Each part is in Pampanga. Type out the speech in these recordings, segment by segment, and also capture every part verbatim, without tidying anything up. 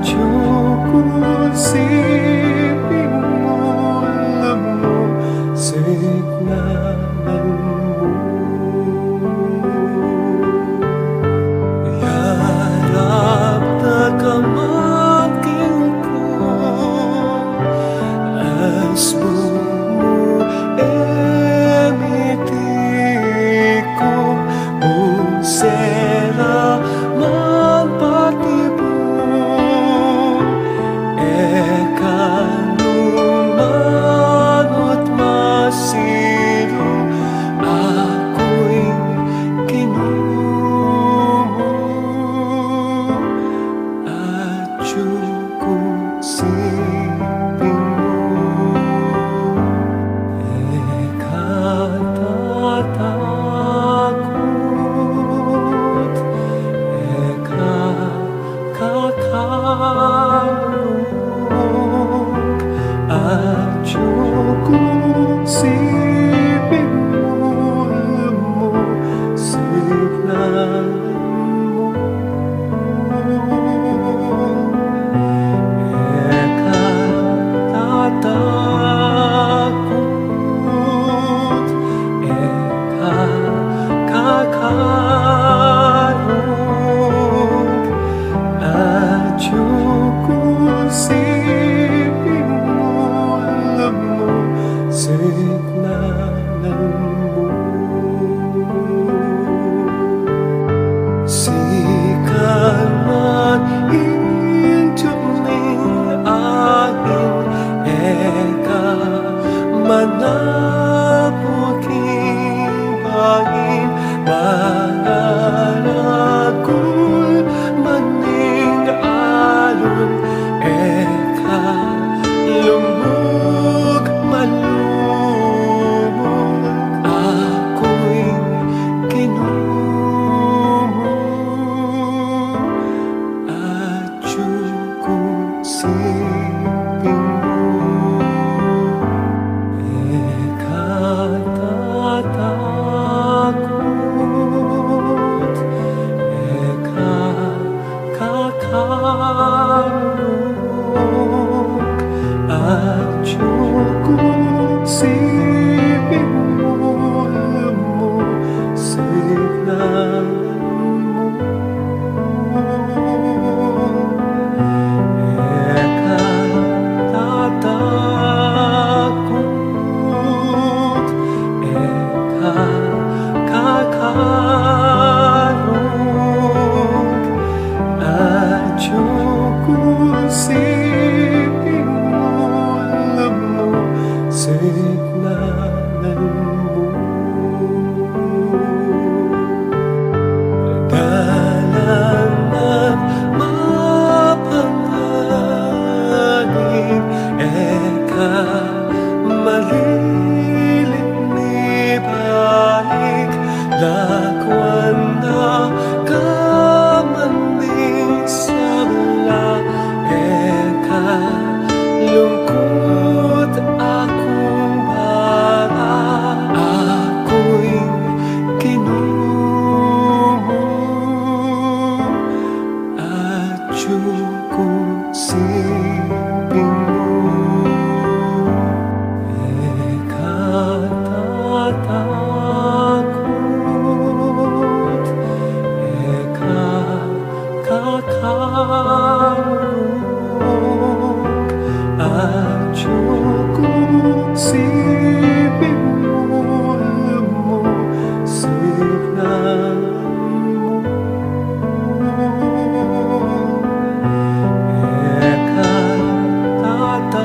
Atiu ku siping mu, lumusignan mu. Yarap na ka man king ku, asbun mu e miti ku, nung sera man patibu, e ka nu manut masilu, aku ing Ginu mu. Atiu ku siping mu, e ka tatakut, e ka kakalung. Atiu ku siping mu, lumusignan mu. E ka tatakut, e ka kakalung. Atiu ku siping mu, lumusignan mu. Sikan man ing tiup ning angin, e ka manapu king bangin, mangaragul man ing alun, e ka lumug malumug, aku ing Ginu mu. Atiu ku siping mu, e ka tatakut, e ka kakalung. Atiu ku siping mu, lumusignan mu. E ka tatakut, e ka kakalung. Atiu ku siping mu, lumusignan mu. Dalan nang mapanganib, e ka maliling mibalik, lakwan na ka man ning sabla, e ka lungkut, aku ing bala, aku ing Ginu mu. Atiu ku siping mu, e ka tatakut, e ka kakalung. Atiu ku siping mu, lumusignan mu. E ka tata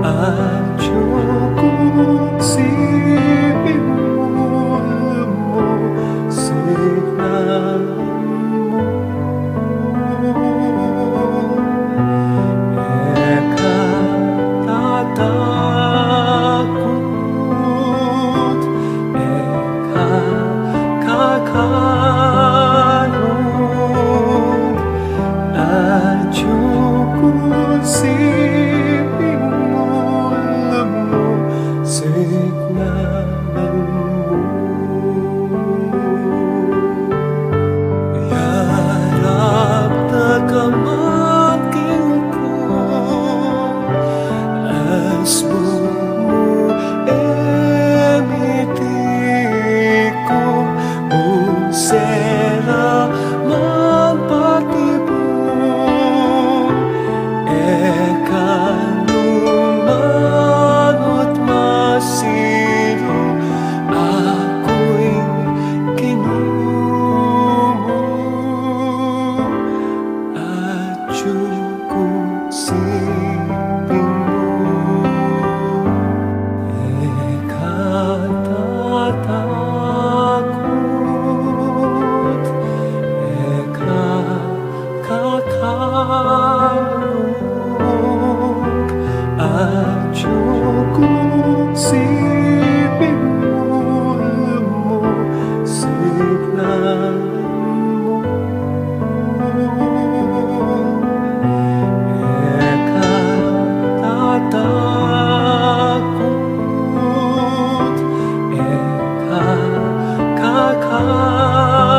Atiu ku siping mu, lumusik na mu. E ka tatakut, e ka kakalung, atiu ku siping mu, lumusik na mu. Yarap na ka man king ku, asbur mu e mitiku, nung sera man patibu, e ka nu manut masilu, aku ing Ginu mu, atiu ku siping mu. E ka tatakut, e ka kakalung, atiu ku siping mu, lumusik na mu. E ka tatakut, e ka kakalung,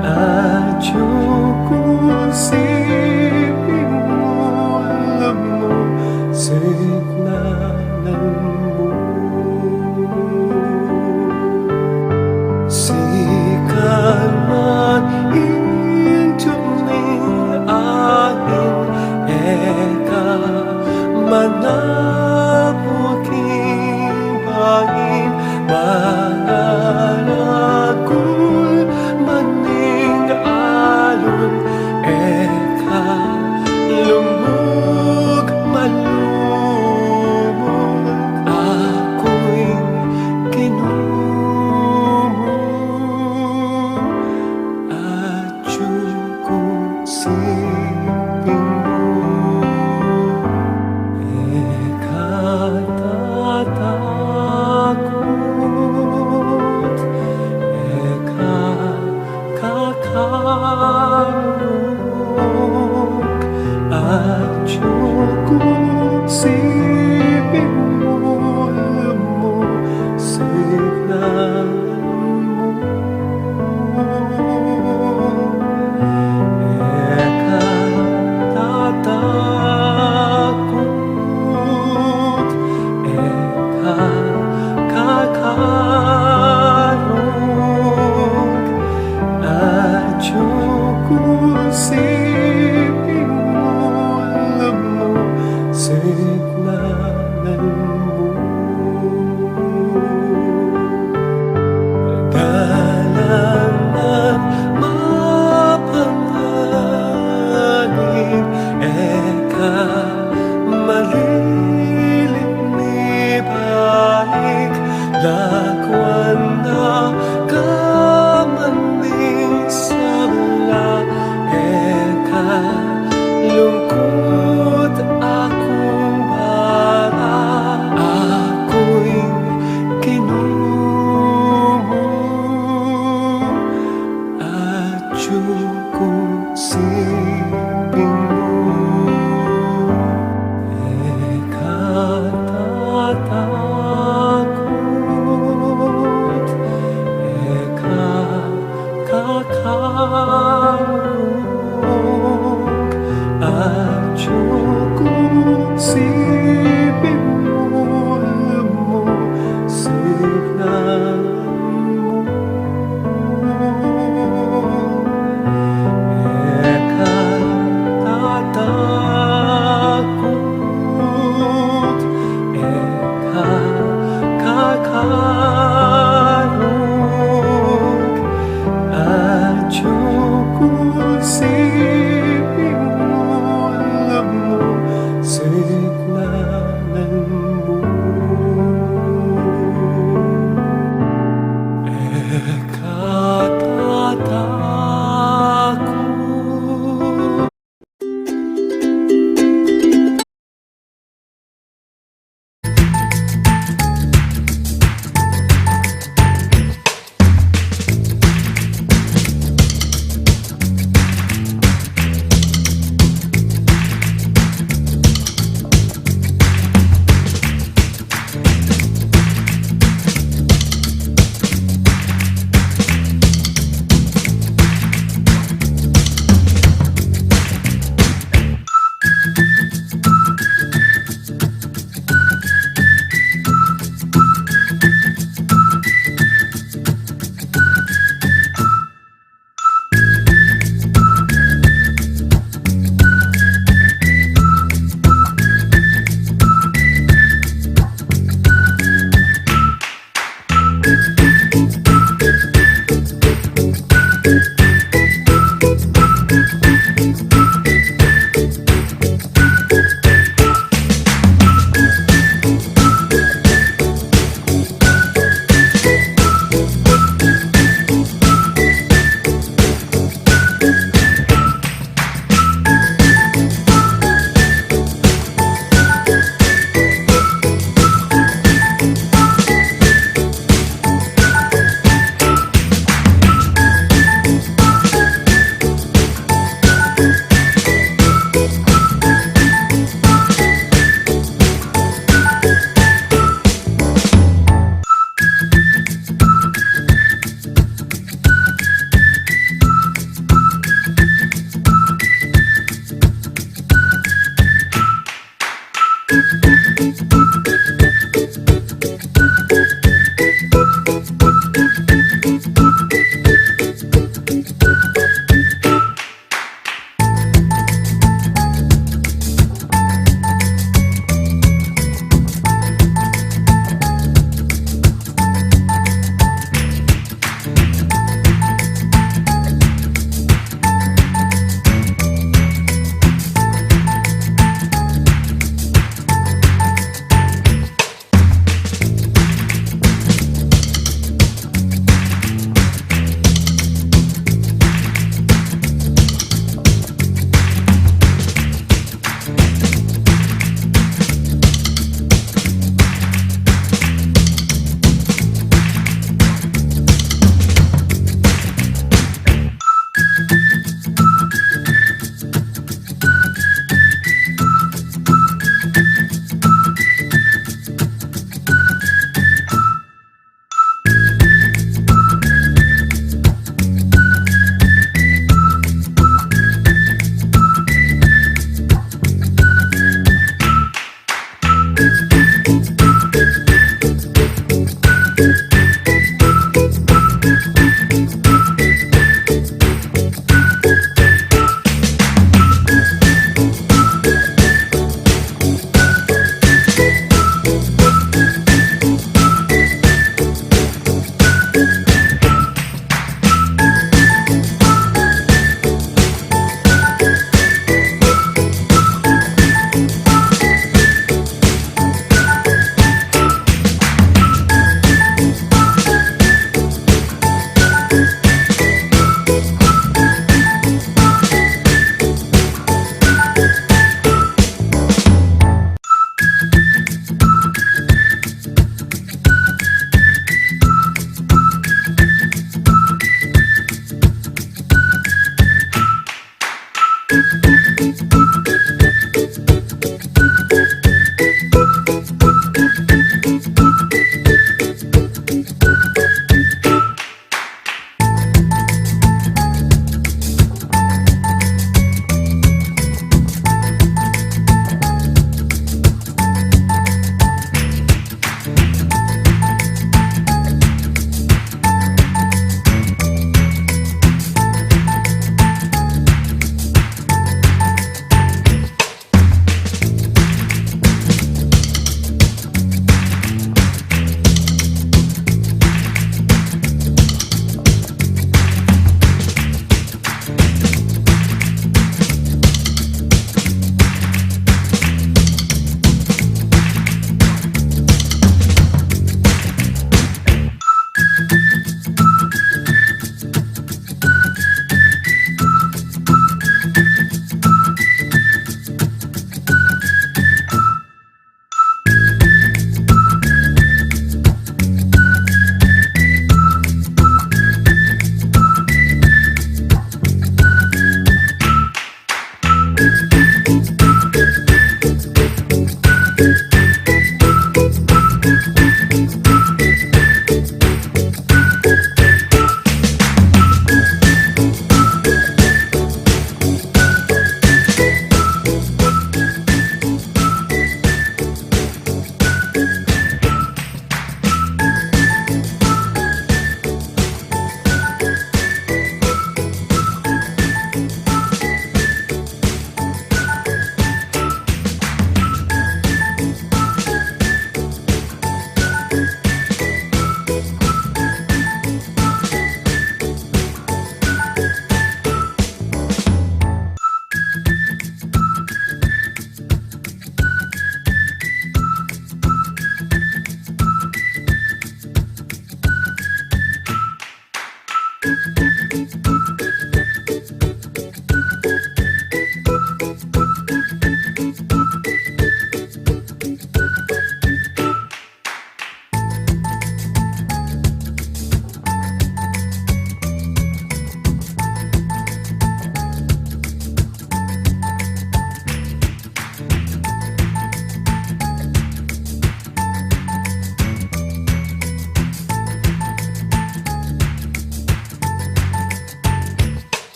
atiu ku siping mu, lumusik na mu. Sikan man ing tiup ning angin, e ka manabuk king bangin, mangaragul man ing alun, e ka lumug malumug, aku ing Ginu mu, atiu ku siping mu. E ka tatakut, e ka kakalung, atiu ku siping mu, lumusik na mu. E ka tatakut, e ka kakalung, atiu ku siping mu, lumusik na mu. Dalan man mapanganib, e ka maliling mibalik, lakwan na ka man ning sabla, e ka lungkut, aku ing bahala.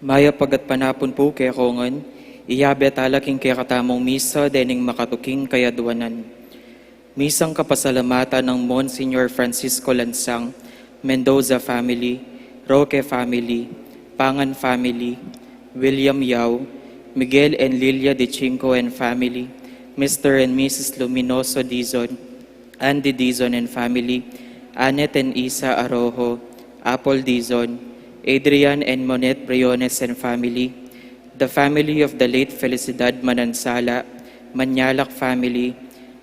Mayap a gatpanapun pu kekongan, iyabe tala king kekatamung misa dening makatuking kayadwanan. Misang kapasalamatan nang Monsignor Francisco Lansang, Mendoza family, Roque family, Pangan family, William Yao, Miguel and Lilia de Chinco and family, Mister and Missus Luminoso Dizon, Andy Dizon and family, Annette and Isa Arojo, Apple Dizon, Adrian and Monette Briones and family, the family of the late Felicidad Manansala, Manyalak family,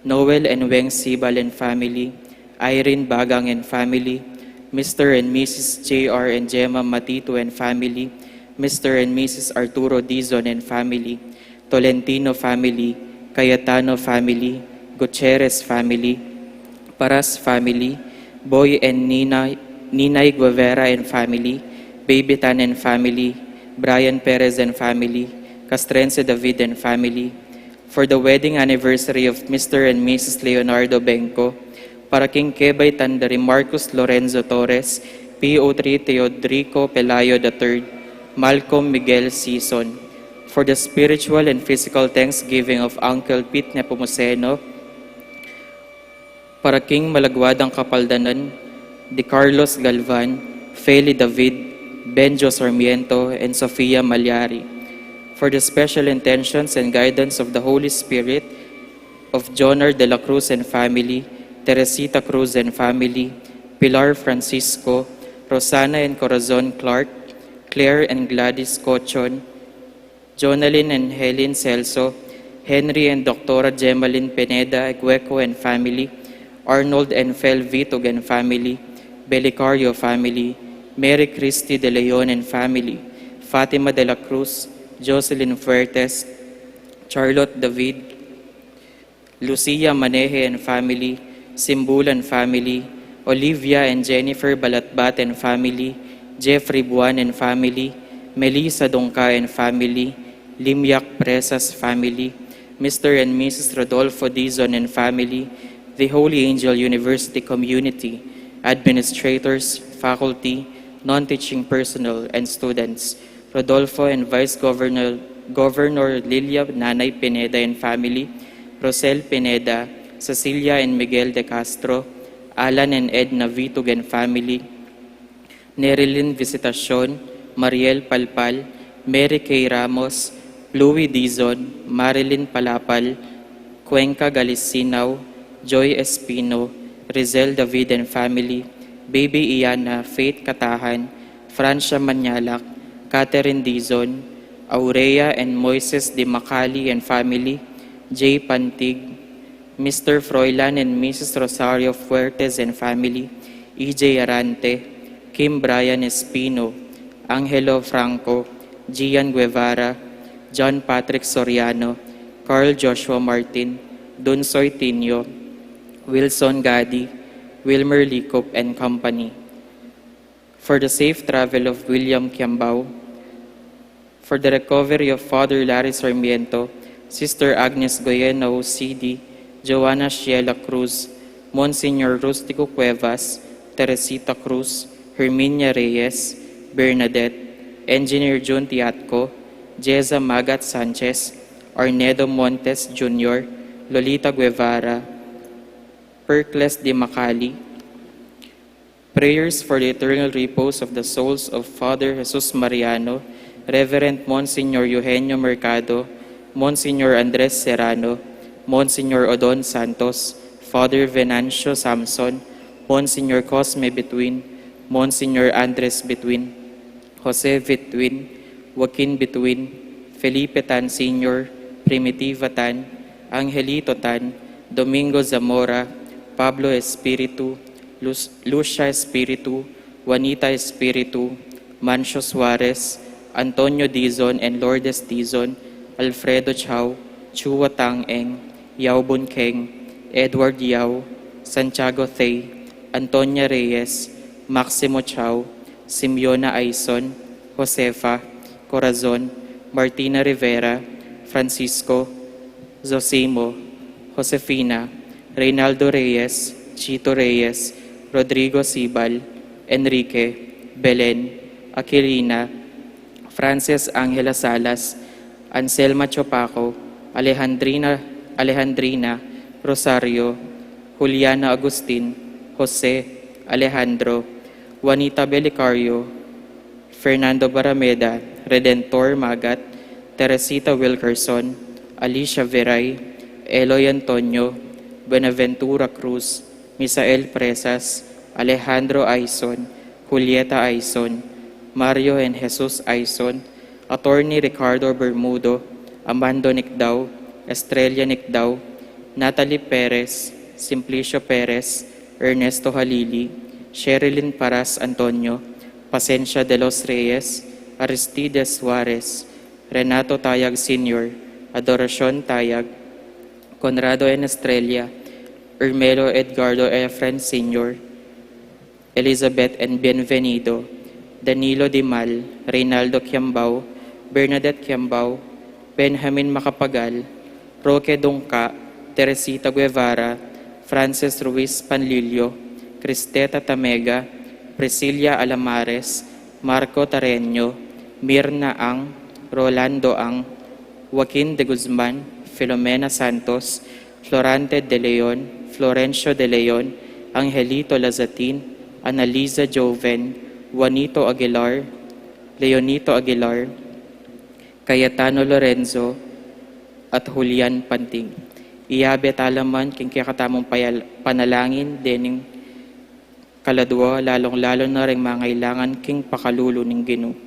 Noel and Weng Sibal and family, Irene Bagang and family, Mister and Missus J R and Gemma Matito and family, Mister and Missus Arturo Dizon and family, Tolentino family, Cayetano family, Gutierrez family, Paras family, Boy and Nina, Ninay Guevara and family, Baby Tan and family, Brian Perez and family, Castrense David and family, for the wedding anniversary of Mister and Missus Leonardo Bengco, para king kebaitan da ri Marcos Lorenzo Torres, P O three Teodrico Pelayo the third, Malcolm Miguel Sison, for the spiritual and physical thanksgiving of Uncle Pete Nepomuceno, para king malagwa dang kapaldanan di Carlos Galvan, Feli David, Benjo Sarmiento, and Sofia Malyari, for the special intentions and guidance of the Holy Spirit of Jonar de la Cruz and family, Teresita Cruz and family, Pilar Francisco, Rosana and Corazon Clark, Claire and Gladys Cochon, Jonalyn and Helen Celso, Henry and Doctora Gemalyn Pineda Egueco and family, Arnold and Fel Vitug and family, Belicario family, Mary Christie de Leon and family, Fatima de la Cruz, Jocelyn Fuertes, Charlotte David, Lucia Maneje and family, Simbulan family, Olivia and Jennifer Balatbat and family, Jeffrey Buan and family, Melissa Dongka and family, Limyak Presas family, Mister and Missus Rodolfo Dizon and family, the Holy Angel University community, administrators, faculty, non-teaching personnel, and students, Rodolfo and Vice Governor, Governor Lilia Nanay Pineda and family, Rosel Pineda, Cecilia and Miguel de Castro, Alan and Edna Vitug and family, Nerilyn Visitacion, Mariel Palpal, Mary Kay Ramos, Louie Dizon, Marilyn Palapal, Cuenca Galisinao, Joy Espino, Rizel David and family, Baby Iana, Faith Katahan, Francia Manyalak, Catherine Dizon, Aurea and Moises de Macali and family, Jay Pantig, Mister Froilan and Missus Rosario Fuertes and family, E J Arante, Kim Brian Espino, Angelo Franco, Gian Guevara, John Patrick Soriano, Carl Joshua Martin, Dunsoy Tinio, Wilson Gadi, Wilmer Licop and company. For the safe travel of William Kiambao, for the recovery of Father Larry Sarmiento, Sister Agnes Goyena O C D, Joanna Shiela Cruz, Monsignor Rustico Cuevas, Teresita Cruz, Herminia Reyes, Bernadette, Engineer Jun Tiatco, Jeza Magat Sanchez, Arnedo Montes Junior, Lolita Guevara, Percles de Macali, Prayers for the eternal repose of the souls of Father Jesus Mariano, Reverend Monsignor Eugenio Mercado, Monsignor Andres Serrano, Monsignor Odon Santos, Father Venancio Samson, Monsignor Cosme Between, Monsignor Andres Between, Jose Between, Joaquin Between, Felipe Tan Senior, Primitiva Tan, Angelito Tan, Domingo Zamora, Pablo Espiritu, Lus-, Lucia Espiritu, Juanita Espiritu, Mancio Suarez, Antonio Dizon and Lourdes Dizon, Alfredo Chao, Chua Tang Eng, Yao Bun Keng, Edward Yao, Santiago Thay, Antonia Reyes, Maximo Chao, Simeona Aison, Josefa, Corazon, Martina Rivera, Francisco, Zosimo, Josefina, Reynaldo Reyes, Chito Reyes, Rodrigo Sibal, Enrique, Belen, Aquilina, Frances Angela Salas, Anselma Chopaco, Alejandrina, Alejandrina Rosario, Juliana Agustin, Jose, Alejandro, Juanita Belicario, Fernando Barameda, Redentor Magat, Teresita Wilkerson, Alicia Veray, Eloy Antonio, Buenaventura Cruz, Misael Presas, Alejandro Aison, Julieta Aison, Mario and Jesus Aison, Attorney Ricardo Bermudo, Amando Nicdao, Estrella Nicdao, Natalie Perez, Simplicio Perez, Ernesto Halili, Sherilyn Paras Antonio, Pasencia de los Reyes, Aristides Suarez, Renato Tayag Senior, Adoracion Tayag, Conrado N. Estrella, Ermelo Edgardo Efren Senior, Elizabeth N. Bienvenido, Danilo Dimal, Reynaldo Kiambao, Bernadette Kiambao, Benjamin Macapagal, Roque Dungca, Teresita Guevara, Francis Ruiz Panlilio, Cristeta Tamega, Priscilla Alamares, Marco Tareño, Mirna Ang, Rolando Ang, Joaquin de Guzman, Filomena Santos, Florante de Leon, Florencio de Leon, Angelito Lazatin, Analiza Joven, Juanito Aguilar, Leonito Aguilar, Cayetano Lorenzo, at Julian Panting. Iyabe tala man king kekatamung payal-, panalangin dening kaladua, lalung-lalu na reng mangailangan king pakalulu ning Ginu.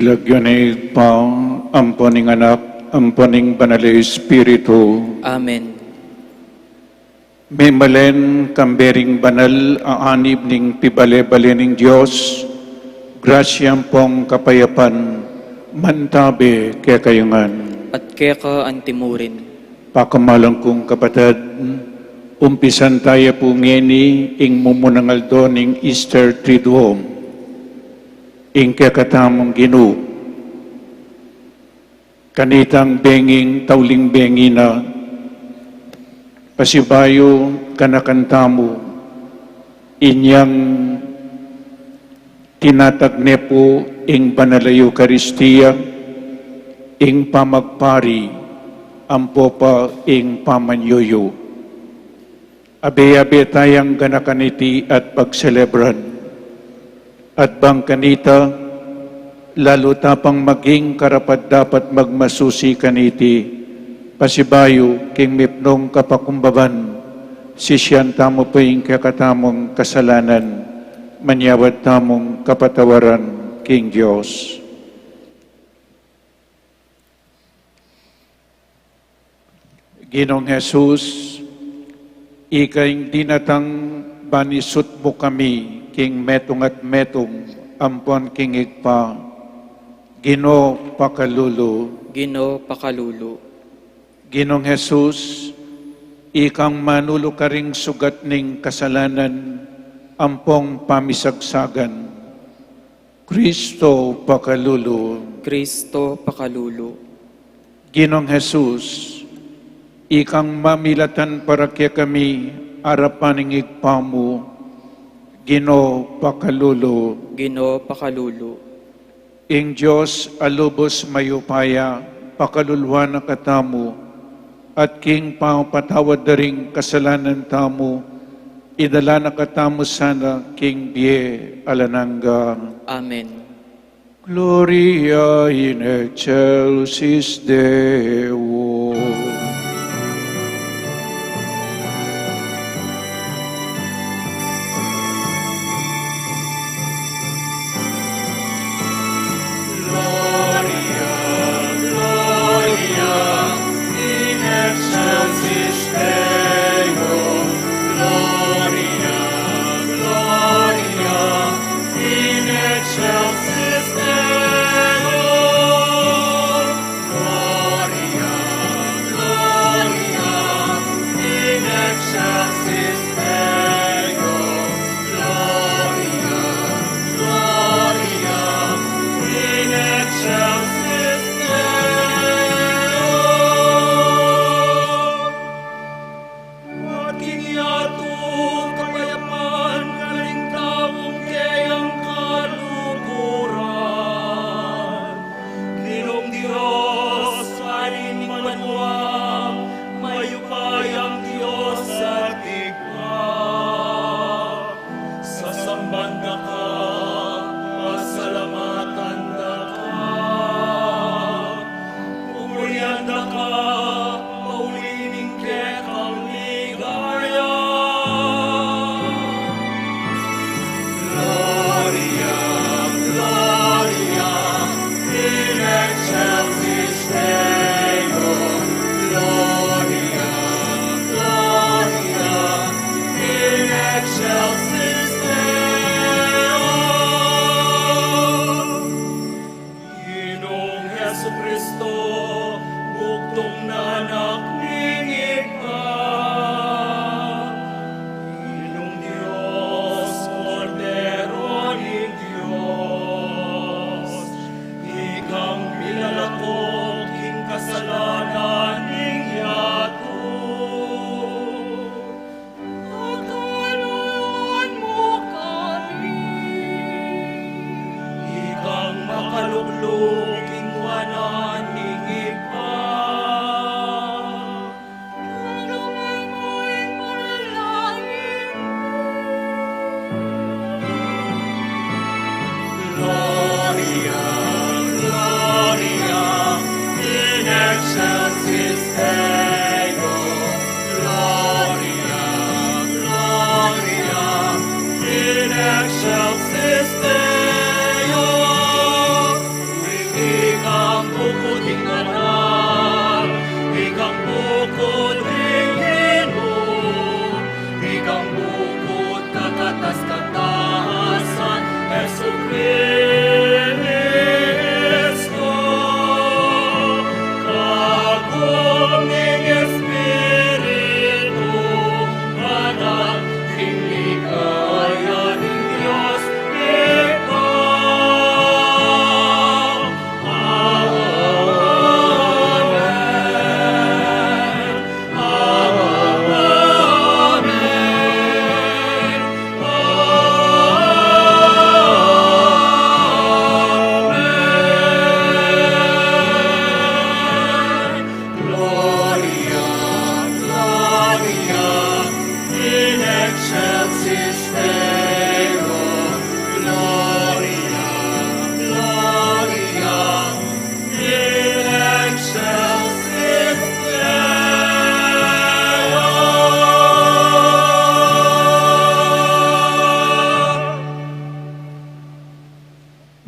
Lagyu ning Ibpa, ampo ning Anak, ampo ning Banal a Espiritu. Amen. Mimalen kambe ring banal a anib ning pibale-bale ning Dios, grasya ampong kapayapan, mantabe kekayu ngan. At keka antimurin. Pakamalan kung kapatad, umpisan taya pu ngeni ing mumunang aldo ning Easter Triduum, ing kekatamung Ginu. Kanitang benging tauling bengi na, pasibayu kanakan tamu, inyang tinatag ne pu ing banal a Eukaristia, ing pamagpari, ampo pa ing pamanyuyu. Abe-abe tayang ganakan iti at pagselebran. At bang kanita, lalu ta pang maging karapat-dapat magmasusi kaniti, pasibayu king mipnung kapakumbaban, sisian tamu pa ing kekatamung kasalanan, manyawad tamung kapatawaran king Dios. Ginung Jesus, ika ing dinatang ban isut mu kami king metung at metung ampon king Ibpa, Ginu pakalulu. Ginu pakalulu. Ginung Jesus, ikang manulu karing sugat ning kasalanan ampong pamisagsagan, Kristo pakalulu. Kristo pakalulu. Ginung Jesus, ikang mamilatan para kekami arapan ning Ibpa mu, Ginu pakalulu. Ginu pakalulu. Ing Dios a lubus mayupaya, pakaluluan na katamu, at king pamapatawad da ring kasalanan tamu, idala na katamu sana king bie alang angga. Amen. Gloria in excelsis Deo. Gloria, Gloria in excelsis Deo. Gloria, Gloria in excelsis Deo. Gloria,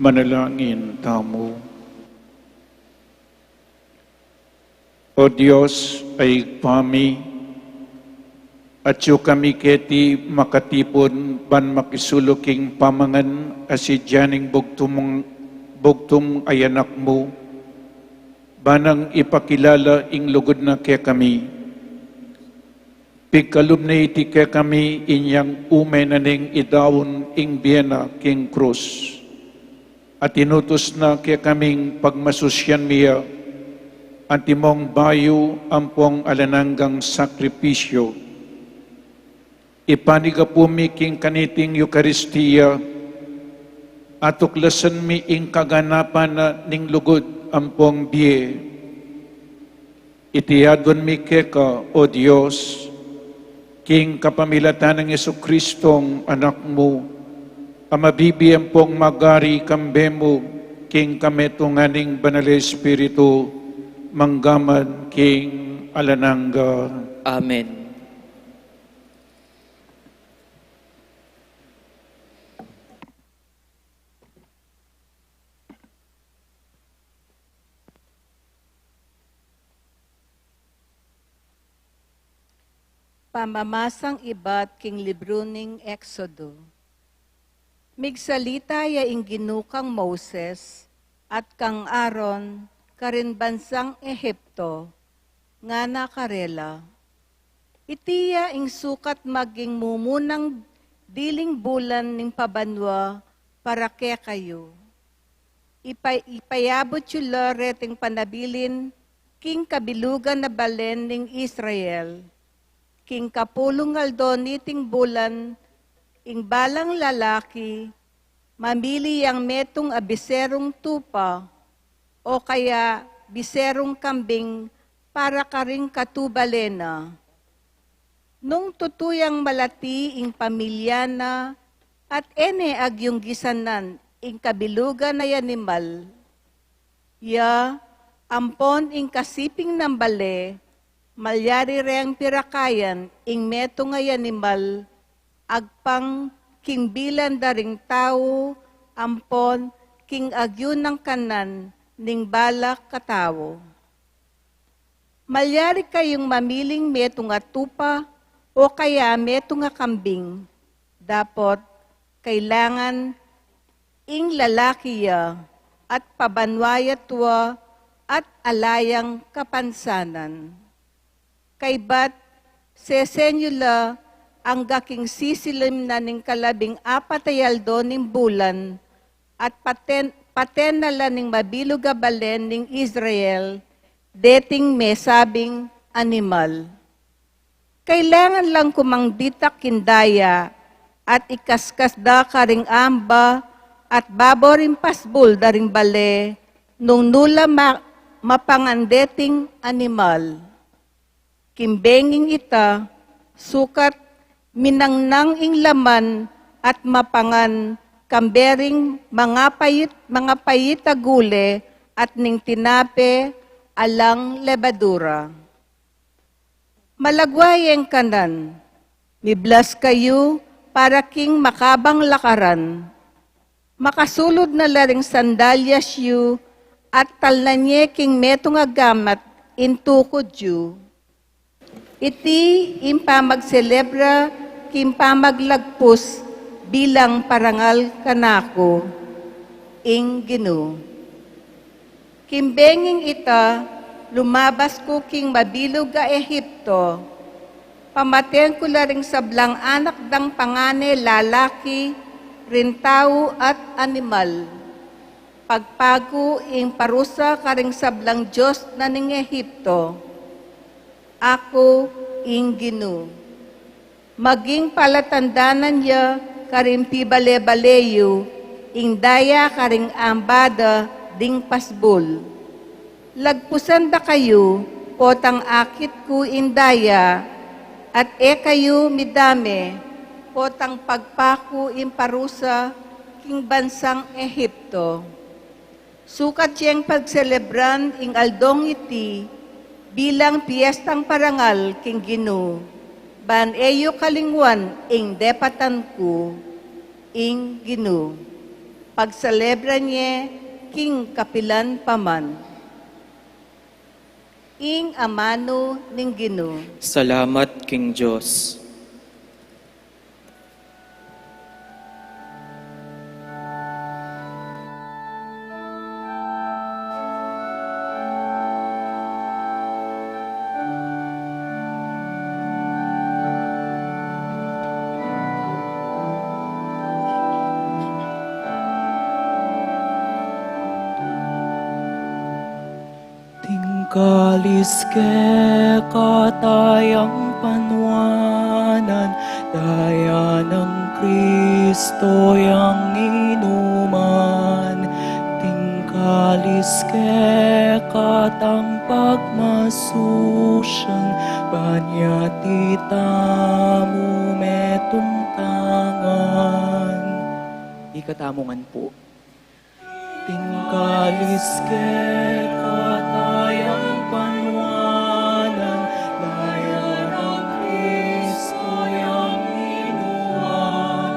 Manalangin tamu. O Dios, a Ibpa mi, atyu kami keti makatipun ban makisalu king pamangan a sidya ning bugtung, bugtung a Anak mu, ba nang ipakilala ing lugud na kekami. Pigkalub na iti kekami inyang ume na ning idaun ing bie na king krus. At inutus na kekaming pagmasusyan mi ya, antimong bayu ampong alang anggang sakripisyu. Ipanyawad mi king kaniting Eukaristia, atuklasan mi ing kaganapan na ning lugud ampong bie. Iti adwan mi keka, O Dios, king kapamilatan nang Jesucristong Anak mu, a mabibie ampong magari kambe mu, king kametungan ning Banal Espiritu, mangga man king alang angga. Amen. Pamamasang ibat king libru ning Exodo. Migsalita ya ing Ginu kang Moses at kang Aaron karin bansang Ehipto, ngana karela: Iti ya ing sukat maging mumunang diling bulan ning pabanua para kekayu. Ipa-, ipayabut yu la reting panabilin king kabilugan a balen ning Israel. King kapulung aldo niting bulan, ing balang lalaki mamili yang metung a biserung tupa o kaya biserung kambing para karing katubale na. Nung tutuyang malati ing pamilya na at e ne agyung gisanan ing kabilugan a animal, ya ampon ing kasiping nang bale, malyari reng pirakayan ing metung a animal agpang king bilang da ring tau ampon king agyu nang kanan ning balang katau. Malyari kayung mamiling metung a tupa o kaya metung a kambing. Dapot kailangan ing lalaki ya at pabanua ya tua at ala yang kapansanan. Kaybat sesen yu la angga king sisilim na ning kalabing apat a aldo ning bulan, at paten, paten na la ning mabilug a balen ning Israel deting mesabing animal. Kailangan lang kumang ditak king daya at ikaskas da karing amba at babo ring pasbul da ring bale nung nu la ma-, mapangan deting animal. King benging ita, sukat minangnang ing laman at mapangan kambe ring mangapait, mangapait a gule at ning tinape alang lebadura. Malagwa yeng kanan, miblas kayu para king makabang lakaran. Makasulud na la ring sandalyas yu at talnan ye king metung a gamat ing tukud yu. Iti ing pamagselebra king pamaglagpus bilang parangal kanaku, ing Ginu. King benging ita, lumabas ku king mabilug a Ehipto. Pamaten ku la ring sablang anak dang pangane lalaki, ring tau at animal. Pagpaku ing parusa karing sablang dios na ning Ehipto. Aku ing Ginu. Maging palatandanan ya karing pibale-bale yu ing daya karing amba da ding pasbul. Lagpusan da kayu, potang akit ku ing daya, at e kayu midame, potang pagpaku ing parusa king bansang Ehipto. Sukat yeng pagselebran ing aldong iti bilang piestang parangal king Ginu, ban e yu kalingwan ing depatan ku, ing Ginu. Pagselebra ne king kapilan pa man. Ing amanu ning Ginu. Salamat king Dios. Ding kalis keka tayang panuanan, daya nang Kristo yang inuman. Ding kalis keka tang pagmasusyan, ban ya itamu metung tangan. Ikatamu ngan pu. Ding kalis keka tayang panuanan, daya nang Kristo yang inuman.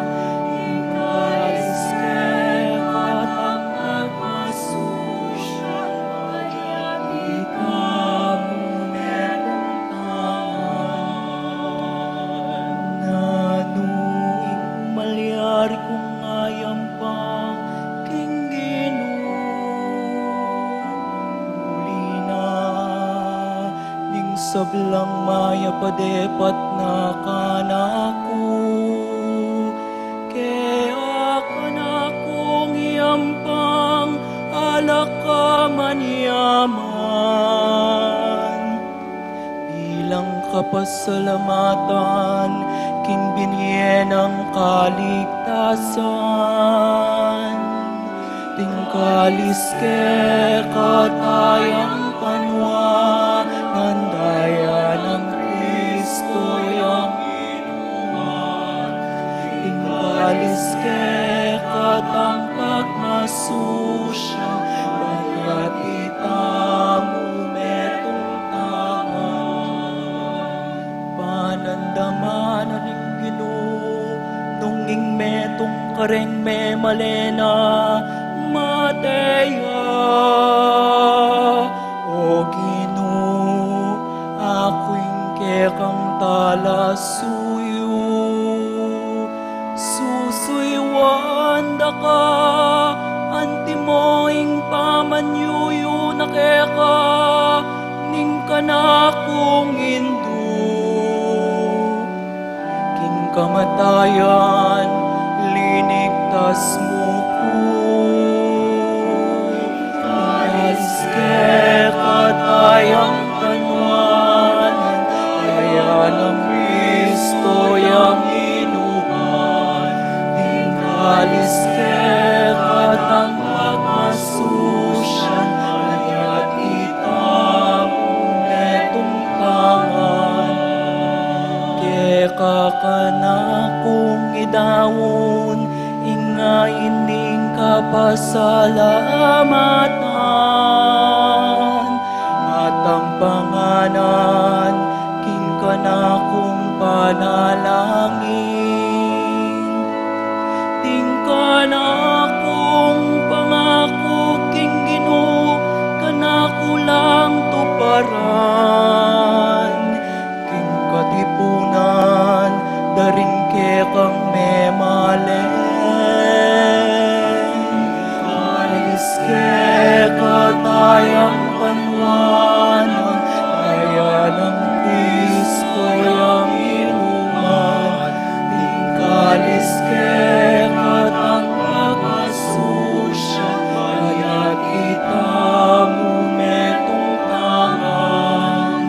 Ding kalis keka tang pagmasusyan, ban ya itamu metung tangan. Nanu ing malyari kung ayampang king Ginu? Uli na ning sablang mayap a depat na kanaku, kaya kanakung iyampang alak a manyaman, bilang kapasalamatan king binye nang kaligtasan. Ding kalis keka tayang panuanan, daya nang Kristo yang inuman. Ding kalis keka tang pagmasusyan, ban ya itamu metung tangan. Panandaman na ning Ginu, nung ing metung kareng memalen a, mate ya. O Ginu, aku ing kekang talasuyu. Susuyuan da ka, antimo ing pamanyuyu na keka ning kanakung indu. King kamatayan, linigtas mu ku. Kalis keka tayang panuanan, daya nang Kristo yang inuman. Ding kalis keka tang pagmasusyan, ban ya itamu metung tangan. Keka kanakung idaun ing ain ning kapasalamatan, at ing panganan king kanakung panalangin. Ding kanakung pangaku king Ginu, kanaku lang tuparan. King katipunan, da ring kekang memalen. Kalis keka tayang panuanan, daya nang Kristo yang inuman. Ding kalis keka tang pagmasusyan, ban ya itamu metung tangan.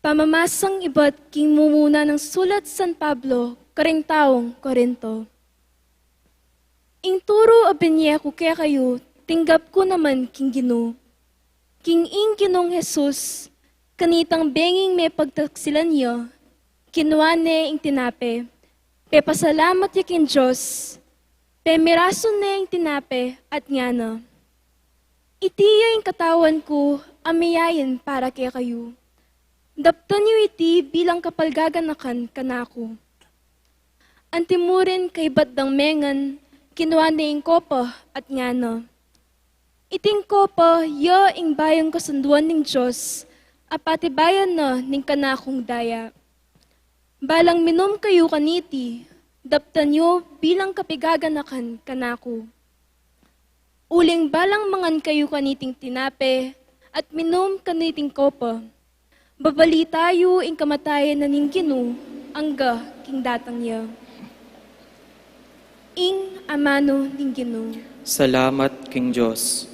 Pamamasang ibat king mumuna nang sulat San Pablo karing taung Corinto. Ing turu a binie ku kekayu, tinggap ku naman king Ginu. King ing Ginung Jesus, kanitang benging mepagtaksilan ya, kinua ne ing tinape, pepasalamat ya king Dios, pemirasu ne ing tinape at ngana, "Iti ya ing katawan ku a miyain para kekayu. Daptan yu iti bilang kapalgaganakan kanaku." Antimurin kaybat dang mengan, kinua ne ing kopa at ngana, "Iting kopa ya ing bayung kasunduan ning Dios a patibayan na ning kanakung daya. Balang minum kayu kaniti, daptan yu bilang kapigaganakan kanaku. Uling balang mangan kayu kaniting tinape at minum kaniting kopa, babalita yu ing kamatayan na ning Ginu angga king datang ya." Ing amanu ning Ginu. Salamat king Dios.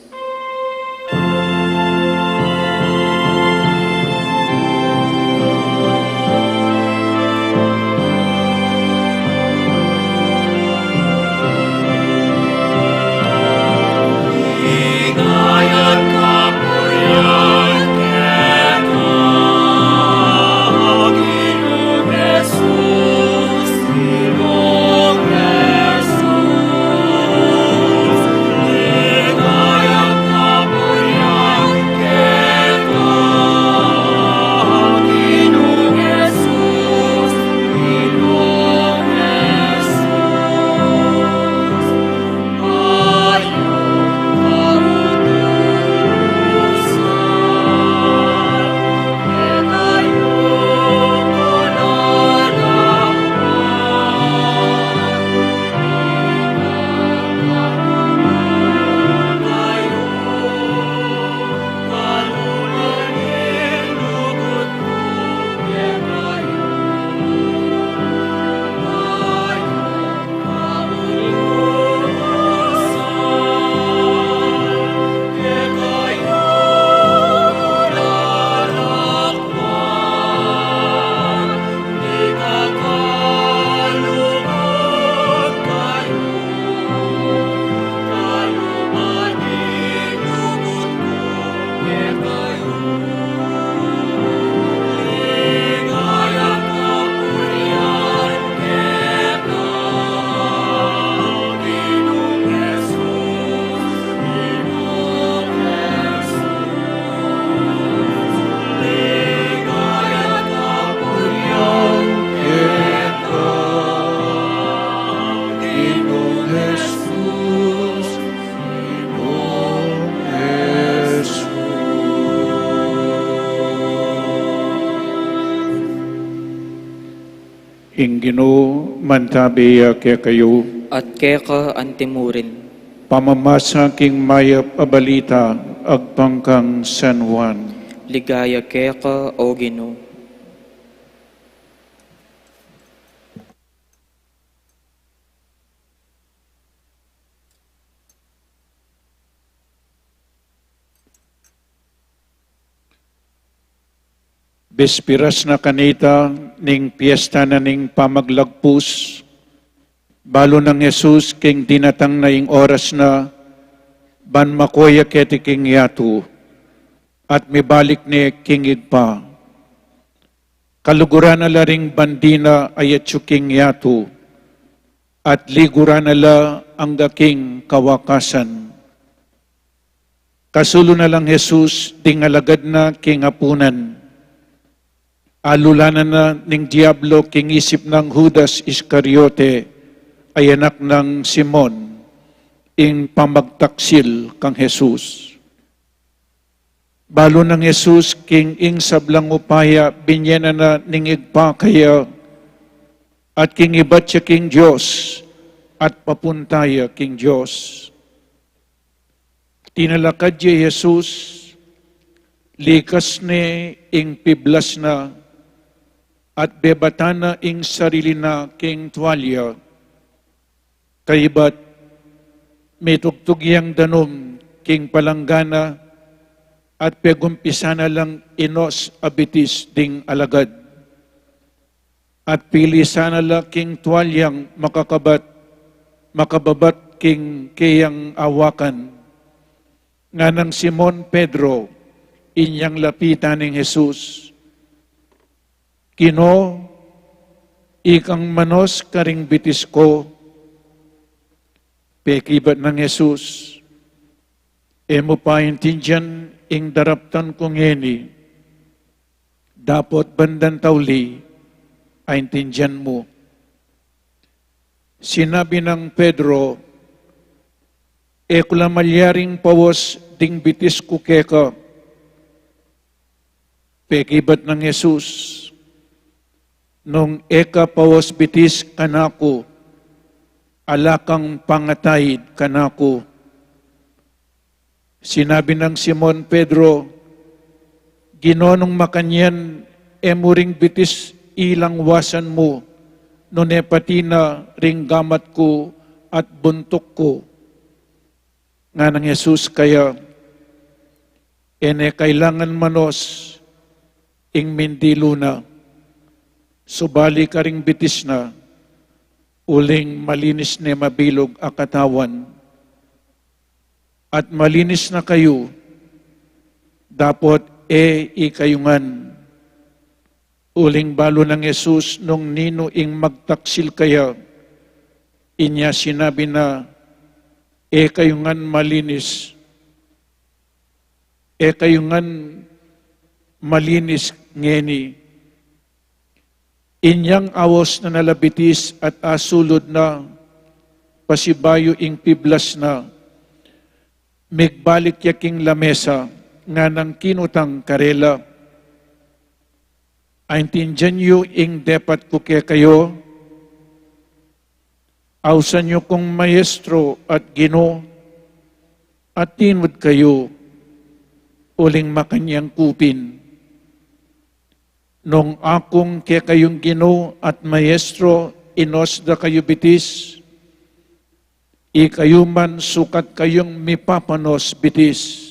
Ing Ginu mantabi ya kekayu. At keka antimurin. Pamamasa king mayap a balita agpang kang San Juan. Ligaya keka, O Ginu. Bisperas na kanita ning piesta na ning pamaglagpus, balu nang Jesus king dinatang na ing oras na ban makua ya keti king yatu, at mibalik ne king Ibpa. Kaluguran na la ring bandi na ayatsu king yatu, at liguran na la angga king kawakasan. Kasulu na lang Jesus ding alagad na king apunan. Alulanan na ning Diablo king isip nang Judas Iscariote, a anak nang Simon, ing pamagtaksil kang Jesus. Balu nang Jesus king ing sablang upaya, binie na na ning Ibpa kaya, at king ibat ya king Dios, at papunta ya king Dios. Tinalakad ya i Jesus, likas ne ing piblas na, at bebatan na ing sarili na king tualya. Kaybat, mitugtug yang danum king palanggana, At pegumpisan na lang inos a bitis ding alagad. At pilisan na la king tualyang makakabat, makababat king keyang awakan. Nganang Simon Pedro, inyang lapitan ning Jesus, "Ginu, ikang manos karing bitis ku." Pekibat nang Jesus, "E mu pa intindian ing daraptan ku ngeni, dapot bandan tauli aintindian mu." Sinabi nang Pedro, "E ku la malyaring pawas ding bitis ku keka." Pekibat nang Jesus, "Nung e ka pawas bitis kanaku, ala kang pangataid kanaku." Sinabi nang Simon Pedro, "Ginu, nung makanyan, e mu ring bitis ilangwasan mu, nune pati na ring gamat ku at buntuk ku." Nganang Jesus kaya, "E ne kailangan manos ing mindilu na, subali karing bitis na, uling malinis ne mabilug a katawan. At malinis na kayu, dapot e ikayu ngan." Uling balu nang Jesus nung ninu ing magtaksil kaya, inya sinabi na, "E kayu ngan malinis, e kayu ngan malinis ngeni." Inyang awas na na la bitis at asulud na pasibayu ing piblas na, migbalik ya king lamesa, nganang kinutang karela, "Aintindian yu ing depat ku kekayu? Ausan yu kung Maestro at Ginu, at tinud kayu, uling makanyan ku pin. Nung akung kekayung Ginu at Maestro, inos da kayu bitis, ikayu man sukat kayung mipapanos bitis.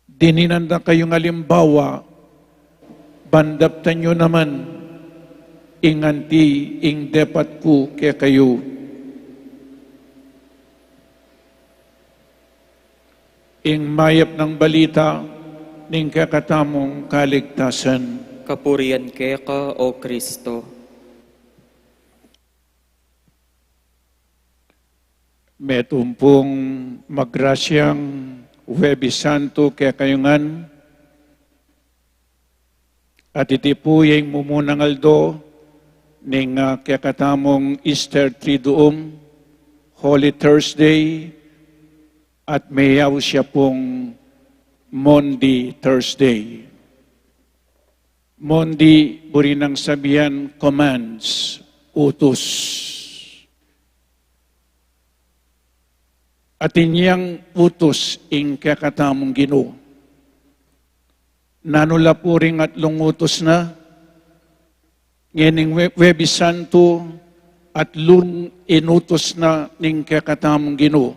Dininan da kayung alimbawa, ban daptan yu naman ing anti ing depat ku kekayu." Ing mayap nang balita ning kekatamung kaligtasan. Kapurian keka, O Kristo. Metung pung magrasyang Huwebes Santo kekayu ngan. At iti pu ya ing mumunang aldo ning, ah, kekatamung Easter Triduum, Holy Thursday, at meyaus ya pung Maundy Thursday. Maundy, buri nang sabian commands, utus. Atin yang utus ing kekatamung Ginu. Nanu la pu ring atlung utus na? Ngening We-, Huwebes Santo, atlung inutus na ning kekatamung Ginu.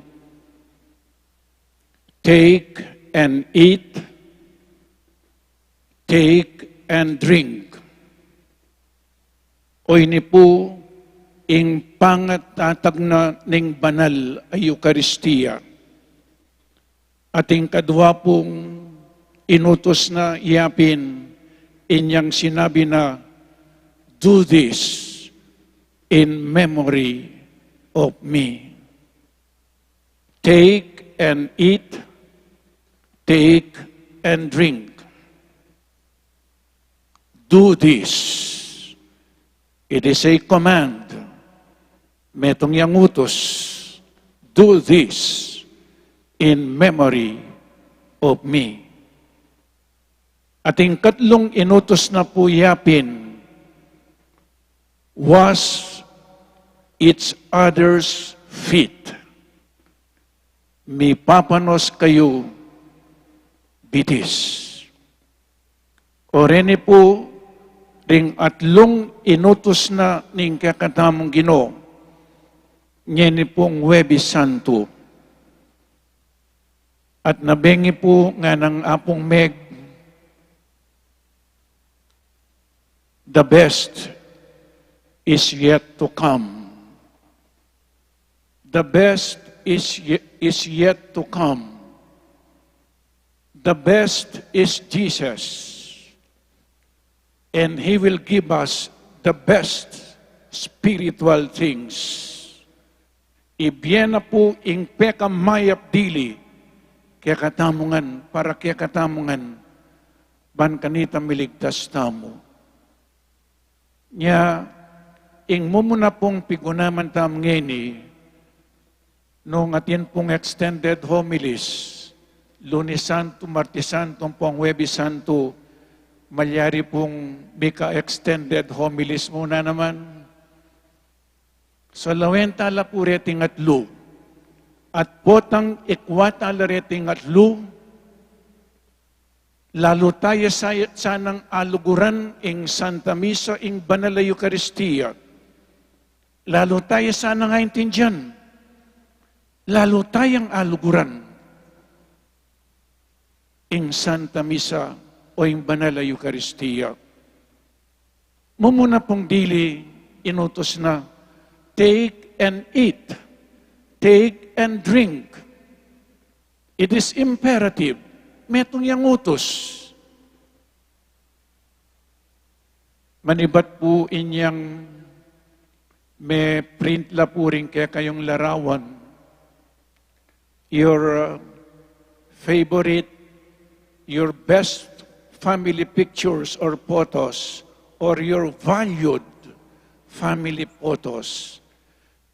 Take and eat, take and drink. O ini pu ing pangatatag na ning banal a Eukaristia. At ing kadwa pung inutus na yapin, inyang sinabi na, "Do this in memory of me." Take and eat, take and drink. Do this. It is a command. Metung yang utus. Do this in memory of me. At ing katlung inutus na pu yapin, wash each other's feet. Mipapanos kayu bitis. O reni pu ring atlung inutus na ning kekatamung Ginu, ngeni pung Huwebes Santo. At nabengi pu nganang Apung Meg, the best is yet to come. The best is ye-, is yet to come. The best is Jesus. And He will give us the best spiritual things. Ibie na pu ing pekamayap dili kekatamu ngan, para kekatamu ngan, ban kanita miligtas tamu. Nya, ing mumuna pung pigunaman tamu ngeni, nung atin pung extended homilies, Lunes Santo, Martes Santo, ampong Huwebes Santo, malyari pung mika-extended homilies muna naman. So, lawen tala pu reting atlu. At potang ikwa tala reting atlu, lalu taya sa-, sanang aluguran ing Santa Misa, ing Banal a Eukaristia. Lalu taya sanang aintindian. Lalu tayang aluguran ing Santa Misa o ing Banal a Eukaristia. Mumuna pung dili inutus na, "Take and eat, take and drink." It is imperative. Metung yang utus. Manibat pu inyang me-print la pu ring kekayung larawan, your, uh, favorite, your best family pictures or photos, or your valued family photos.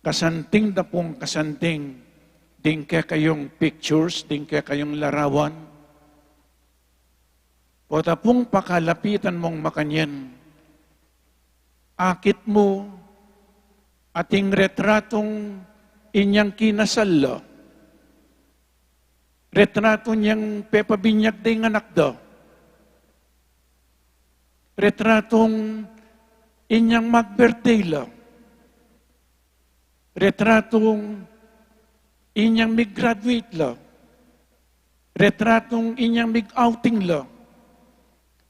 Kasanting da pung kasanting ding kekayung pictures, ding kekayung larawan. Pota pung pakalapitan mung makanyan, akit mu ating retratung inyang kinasal la, retratu nyang pepabinyag da ing anak da, retratung inyang mag-birthday la, retratung inyang mig-graduate la, retratung inyang mig-outing la,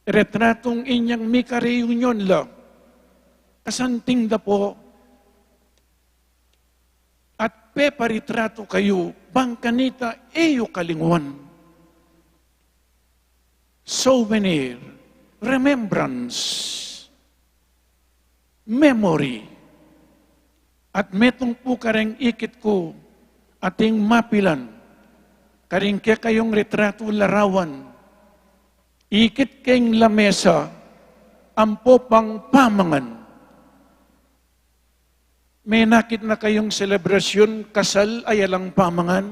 retratung inyang mika-reunion la. Kasanting da pu, at peparitratu kayu bang kanita e yu kalingwan. Souvenir, remembrance, memory. At metung pu kareng ikit ku ating mapilan karing kekayung retratu larawan, ikit keng lamesa ampo pang pamangan. Menakit na kayung selebrasyun kasal ay alang pamangan?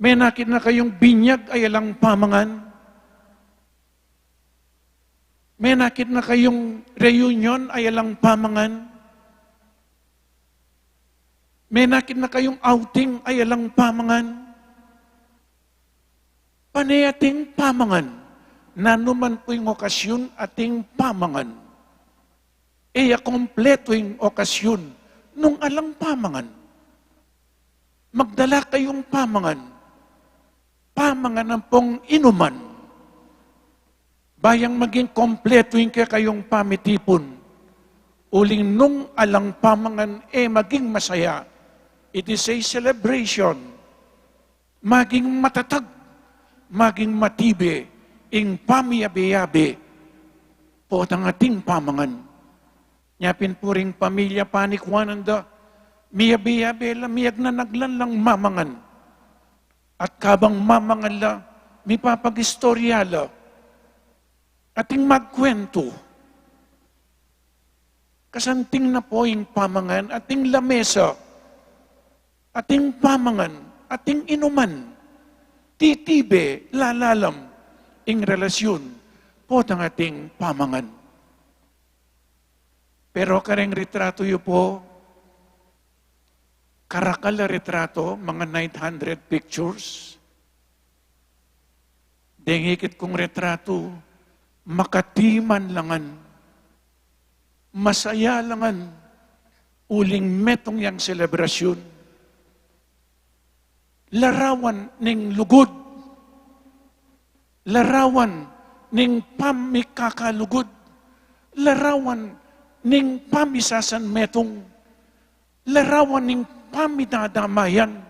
Menakit na kayung binyag ay alang pamangan? Menakit na kayung reunion ay alang pamangan? Menakit na kayung outing ay alang pamangan? Pane ating pamangan. Nanu man pu ing okasyun, ating pamangan. E ya kompletu ing okasyun nung alang pamangan. Magdala kayung pamangan. Pamangan ampong inuman. Ba yang maging kompletu ing kekayung pamitipun. Uling nung alang pamangan e maging masaya. It is a celebration. Maging matatag, maging matibe ing pamiyabe-yabe potang ating pamangan. Nya pin pu ring pamilya, panikwanan da, miyabe-yabe la, miyagnanaglan lang mamangan. At kabang mamangan la, mipapag-istorya la, ating magkwentu. Kasanting na pu ing pamangan, ating lamesa, ating pamangan, ating inuman, titibe, lalalam ing relasyun potang ating pamangan. Pero kareng retratu yu pu, karakal a retratu, mga nine hundred pictures. Deng ikit kung retratu, makatiman la ngan, masaya la ngan, uling metung yang selebrasyun. Larawan ning lugud, larawan ning pamikakalugud, larawan ning pamisasanmetung, larawan ning pamidadamayan,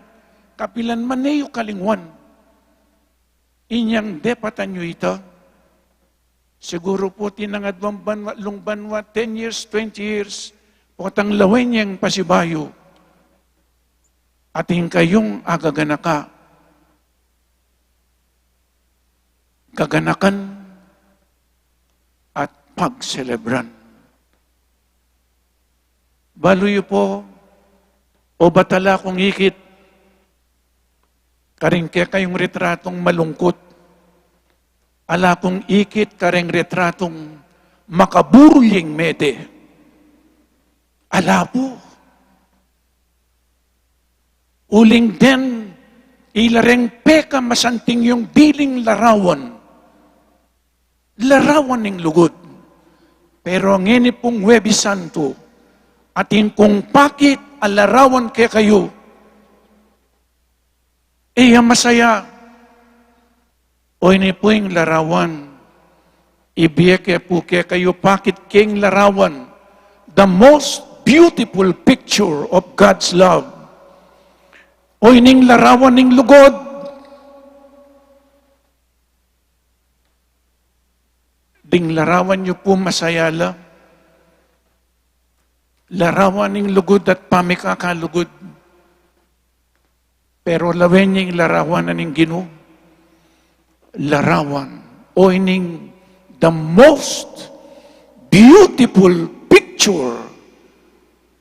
kapilan man e yu kalingwan. Inyang depatan yu ita. Siguru pu tinangadwan banwa, lung banwa, ten years, twenty years, potang lawen yang pasibayu. Atin kayung agaganaka, gaganakan at pagselebran. Balu yu pu, obat ala kung ikit karing kekayung retratung malungkut, ala kung ikit karing retratung makaburing mete. Ala pu. Uling den, ila reng pekamasanting yung diling larawan, larawan ning lugud. Pero ngeni pung Huwebes Santo, atin kung pakit a larawan kekayu. E ya masaya. Oyni pu ing larawan. Ibie ke pu kekayu pakit king larawan. The most beautiful picture of God's love. Oyni ing larawan ning lugud. Ding larawan yu pu masaya la. Larawan ning lugud at pamikakalugud. Pero lawen ing larawan na ning Ginu. Larawan. Oyni ing the most beautiful picture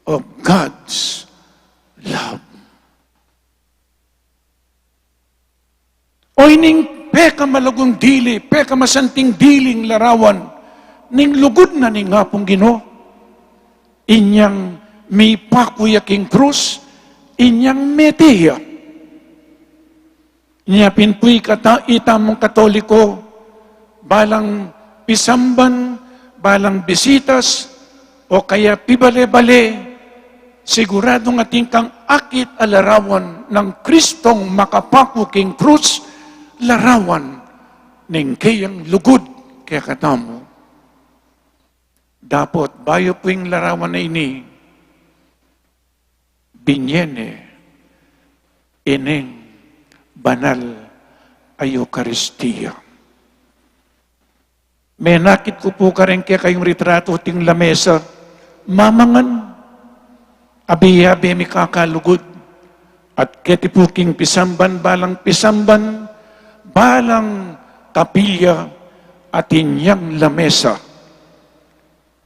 of God's love. Oyni ing pekamalagung dili, pekamasanting diling larawan ning lugud na ning Apung Ginu. Inyang mipaku ya king krus, inyang mete ya. Inya pin pu ikata, itamung Katoliko, balang pisamban, balang bisitas, o kaya pibale-bale, siguradung atin kang akit a larawan nang Kristong makapaku king krus, larawan ning keyang lugud kekatamu. Dapot bayu pu ing larawan a ini, binie ne ining banal a Eukaristia. Menakit ku pu kareng kekayung retratu ating lamesa, mamangan, abe-abe mikakalugud, at keti pu king pisamban, balang pisamban, balang kapilya, atin yang lamesa,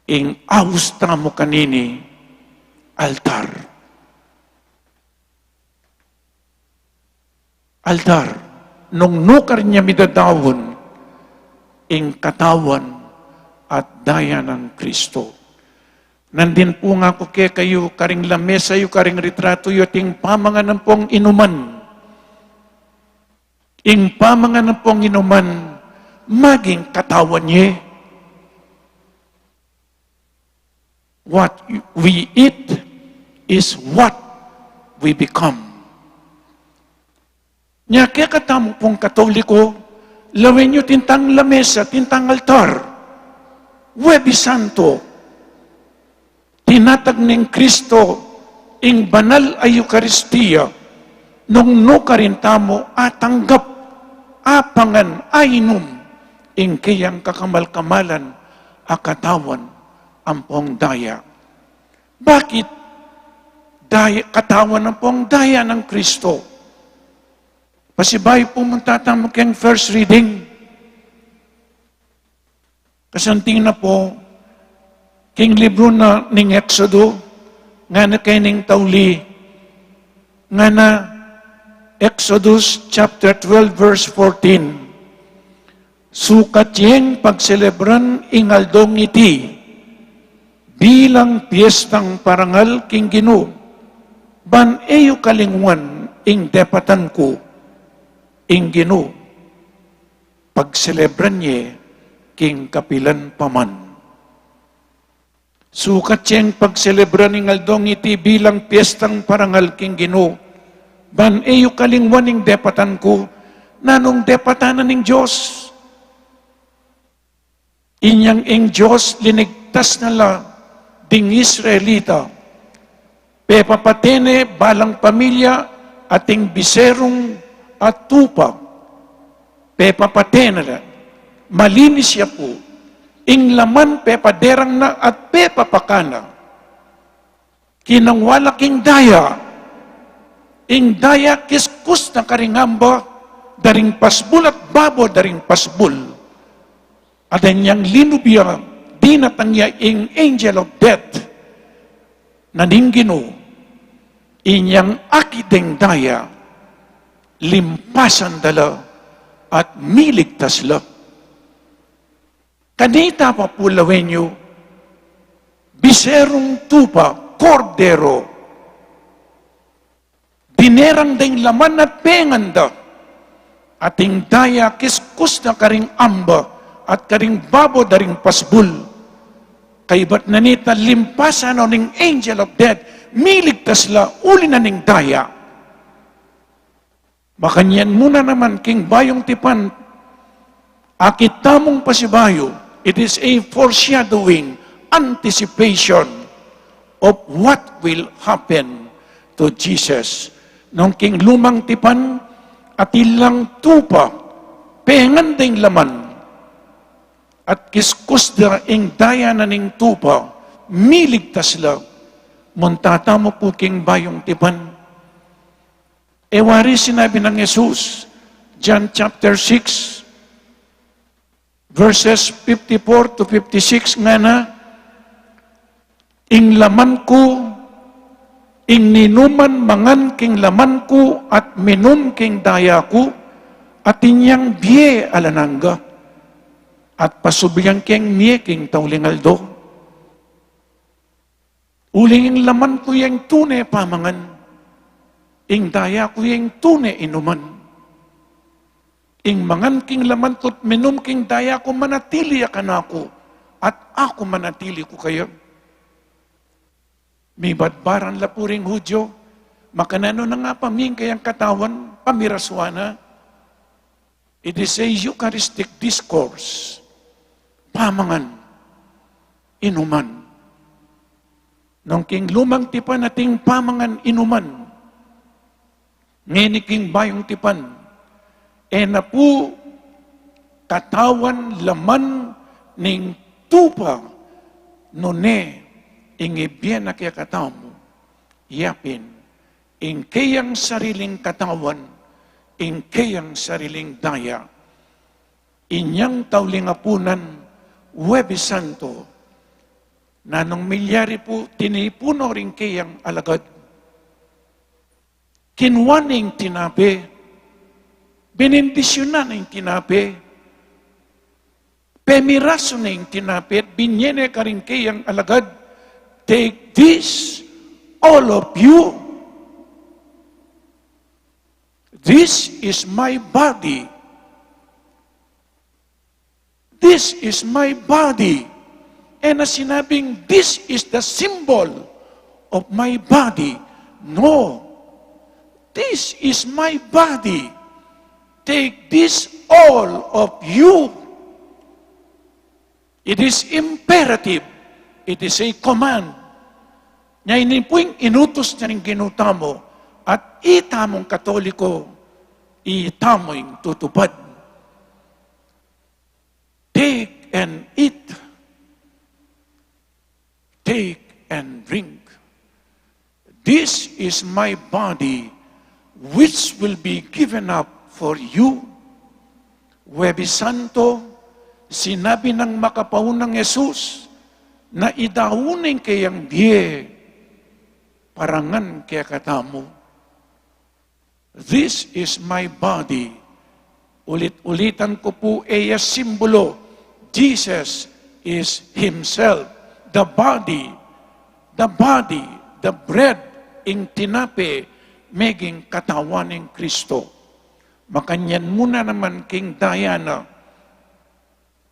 ing aus tamu kanini, altar. Altar, nung nukarin ya midadaun ing katawan at daya nang Kristo. Nandin pu ngaku kekayu, karing lamesa yu, karing retratu yu, ating pamangan ampong inuman. Ing pamangan ampong inuman, maging katawan ye. What we eat is what we become. Nya kekatamu pung Katoliko, lawen yu tintang lamesa, tintang altar, Huwebes Santo, tinatag ning Kristo ing banal a Eukaristia, nung nukarin tamu atanggap, apangan, ainum, ing keyang kakamal-kamalan a katawan ampong daya. Bakit daya, katawan ampong daya nang Kristo? Pasibayu pu munta tamu keng first reading. Kasanting na pu, king libru na ning Exodo, ngana keni ning tauli, ngana Exodus chapter twelve, verse fourteen. Sukat yeng pagselebran ing aldong iti bilang piestang parangal king Ginu, ban e yu kalingwan ing depatan ku, ing Ginu, pagselebran ye king kapilan pa man. Sukat yeng pagselebran ing aldong iti bilang piestang parangal king Ginu, Ban e yu kalingwan ing depatan ku. Nanung depatan na ning Dios? Inyang ing Dios linigtas na la ding Israelita. Pepapate ne balang pamilya ating biserung a tupa. Pepapate ne la. Malinis ya pu. Ing laman pepaderang na at pepapaka na. Kinangwa la king daya. Ing daya kiskus na karing amba da ring pasbul at babo da ring pasbul. At inyang linub ya, dinatang ya ing angel of death na ning Ginu. Inyang akit ding daya, limpasan da la at miligtas la. Kanita pa pu, lawen yu, biserung tupa, kordero, dinerang da ing laman at pengan da. At ing daya kiskus na karing amba at karing babo da ring pasbul. Kaybat na nita, limpasan na ning angel of death, miligtas la uli na ning daya. Makanyan mu na naman king bayung tipan, akit tamung pasibayu, it is a foreshadowing, anticipation of what will happen to Jesus. Nung king lumang tipan, atin lang tupa, pengan da ing laman, at kiskus da ing daya na ning tupa, miligtas la. Munta tamu pu king bayung tipan. E wari sinabi nang Jesus, John chapter six, verses fifty-four to fifty-six, ngana, ing laman ku, ing ninuman mangan king laman ku at minum king daya ku, atin yang bie alang angga, at pasubli yang keng mie king tauling aldo. Uling ing laman ku ya ing tune pamangan, ing daya ku ya ing tune inuman. Ing mangan king laman ku at minum king daya ku manatili ya kanaku, at aku manatili kekaya. Mibadbaran la pu ring Hudyo, makananu na nga paming kayang katawan, pamirasuan na. It is a Eucharistic discourse. Pamangan, inuman. Nung king lumang tipan atin pamangan, inuman, ngeni king bayung tipan, e na pu katawan, laman ning tupa, nune ing ibie na kekatamu, yapin ing keyang sariling katawan, ing keyang sariling daya. Inyang tauling apunan, Huwebes Santo, nanung milyari pu, tinipun no ring keyang alagad. Kinua ne ing tinape, benendisyunan ne ing tinape, pemirasu ne ing tinape, binie ne karing keyang alagad, "Take this, all of you. This is my body. This is my body." E na sinabing, "This is the symbol of my body." No. "This is my body. Take this, all of you." It is imperative. It is a command. Nya ini pu ing inutus na ning Ginu tamu, at itamung Katoliko, itamu ing tutupad. Take and eat. Take and drink. This is my body, which will be given up for you. Huwebes Santo, sinabi nang makapaunang Jesus na idau ne ing keyang bie para ngan kekatamu. "This is my body." Ulit-ulitan ku pu, e ya simbolo. Jesus is himself, the body, the body, the bread, ing tinape, meging katawan nang Kristo. Makanyan mu na naman king daya na,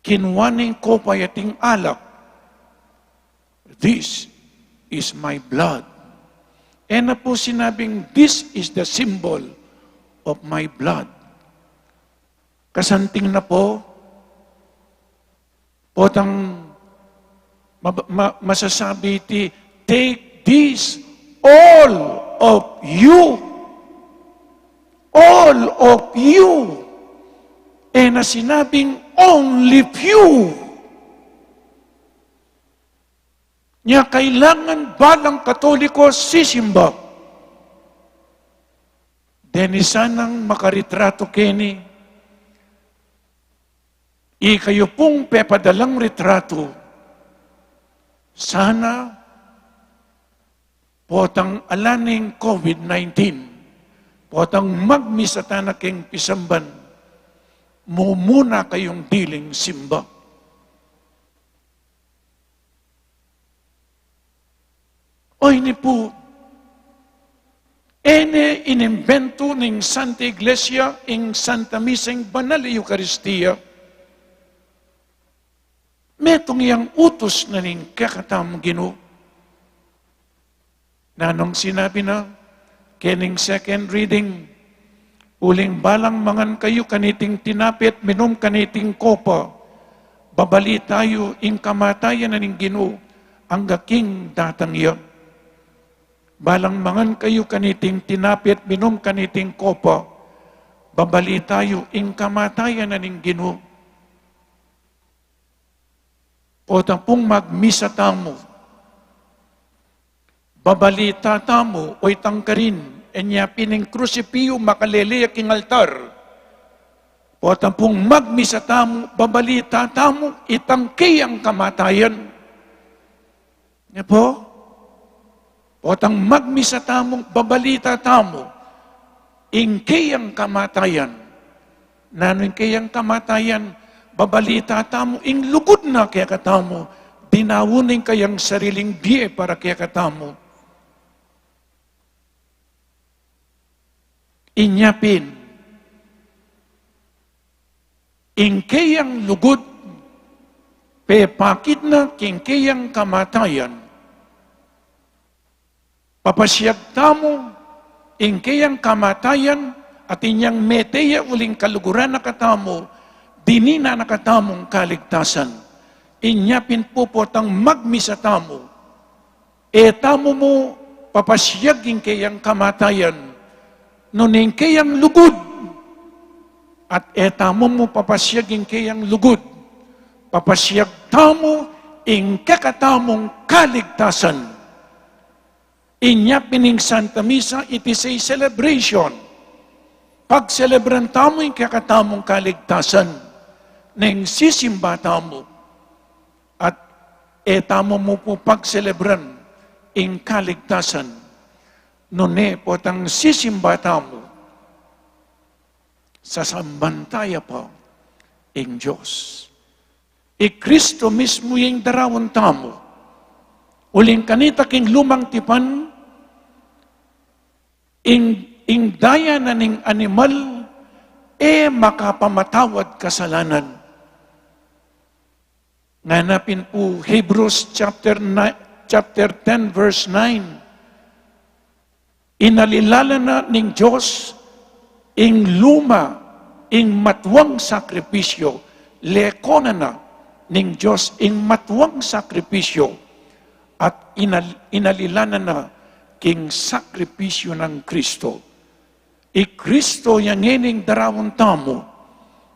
kinua ne ing kopa, ating alak. "This is my blood, E na pu sinabing, "This is the symbol of my blood." Kasanting na pu, potang ma-, ma-, masasabi iti, "Take this, all of you." All of you. E na sinabing, "Only few." Nya kailangan balang Katoliko sisimba. Deni sanang makaritratu keni, ikayu pung pepadalang ritratu, sana potang ala ning COVID nineteen, potang magmisa tana keng pisamban, mumuna kayung diling simba. O ini pu, e ne inimbentu ning Santa Iglesia ing Santa Misa, ing banal a Eukaristia. Metung yang utus na ning kekatamung Ginu. Nanung sinabi na, kening second reading, "Uling balang mangan kayu kaniting tinape at minum kaniting kopa, babalita yu ing kamatayan na ning Ginu, angga king datang ya." Balang mangan kayu kaniting tinape at minum kaniting kopa, babalita yu ing kamatayan na ning Ginu. Potang pung magmisa tamu, babalita tamu, o itang karin, inya pin ing krusipiyu makalele ya king altar. Potang pung magmisa tamu, babalita tamu, itang keyang kamatayan. Ne pu? Potang magmisa tamu, babalita tamu ing keyang kamatayan. Nanu ing keyang kamatayan? Babalita tamu ing lugud na kekatamu, dinaun ing kayang sariling bie para kekatamu. Inya pin, ing keyang lugud, pepakit na king keyang kamatayan. Papasiag tamu ing keyang kamatayan, at inyang mete ya uling kaluguran na katamu, dininan na katamung kaligtasan. Inya pin pu, potang magmisa tamu, e tamu mu papasiag ing keyang kamatayan, nune ing keyang lugud. At e tamu mu papasiag ing keyang lugud, papasiag tamu ing kekatamung kaligtasan. Inya pin ing Santa Misa, it is a celebration. Pagselebran tamu ing kekatamung kaligtasan neng sisimba tamu. At e tamu mu pu pagselebran ing kaligtasan, nune potang sisimba tamu, sasamban ta ya pa ing Dios. I Kristo mismu ing daraun tamu. Uling kanita king lumang tipan, ing, ing daya na ning animal, e makapamatawad kasalanan. Ngana pin pu Hebrews chapter nine, chapter ten, verse nine. Inalilalan na ning Dios ing luma, ing matuang sakripisyo, lekonan na ning Dios ing matuang sakripisyo, at inal-, inalilanan na king sakripisyo nang Kristo. I Kristo yang ngening daraun tamu,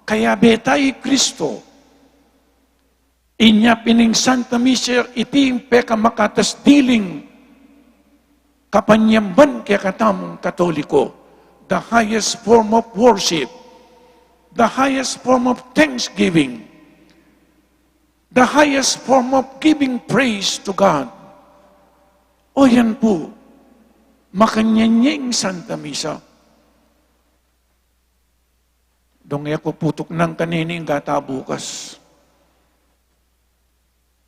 kayabe ta i Kristo. Inya pin ing Santa Misa, iti ing pekamakatas diling kapanyamban kekatamung Katoliko, the highest form of worship, the highest form of thanksgiving, the highest form of giving praise to God. O yan pu, makanyan ya ing Santa Misa. Dong e ku putuknan kanini, gata bukas.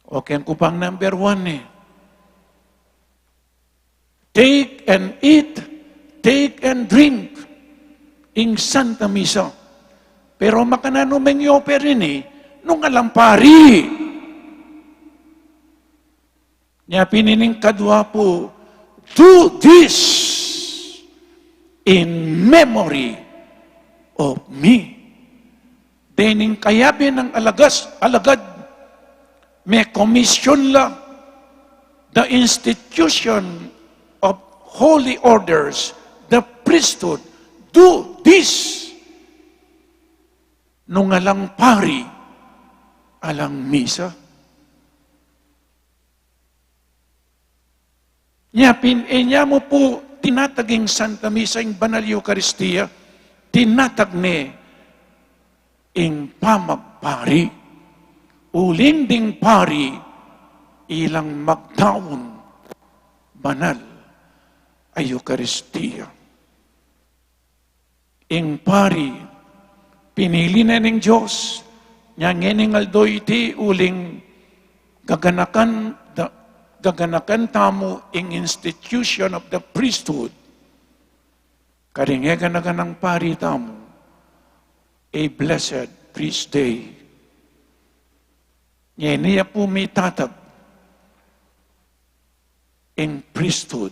O, keng ku pang number one e. Take and eat, take and drink ing Santa Misa. Pero makananu meng yoper ini nung alang pari? Nya pin ining kadua pu, "Do this in memory of me." Dening kayabe nang alagas, alagad, mekomisyun la, the institution of holy orders, the priesthood, "Do this." Nung alang pari, alang misa. Nya pin, e, nya mu pu tinatag ing Santa Misa, ing Banal Eukaristia, tinatag ne ing pamagpari. Uling ding pari, ilang magdaun banal a Eukaristia. Ing pari, pinili ne ning Dios, nya ngening aldo iti uling gaganakan, da-, gaganakan tamu ing institution of the priesthood. Karing e ganaganang pari tamu, a blessed priest day. Ngeni ya pu mitatag ing priesthood,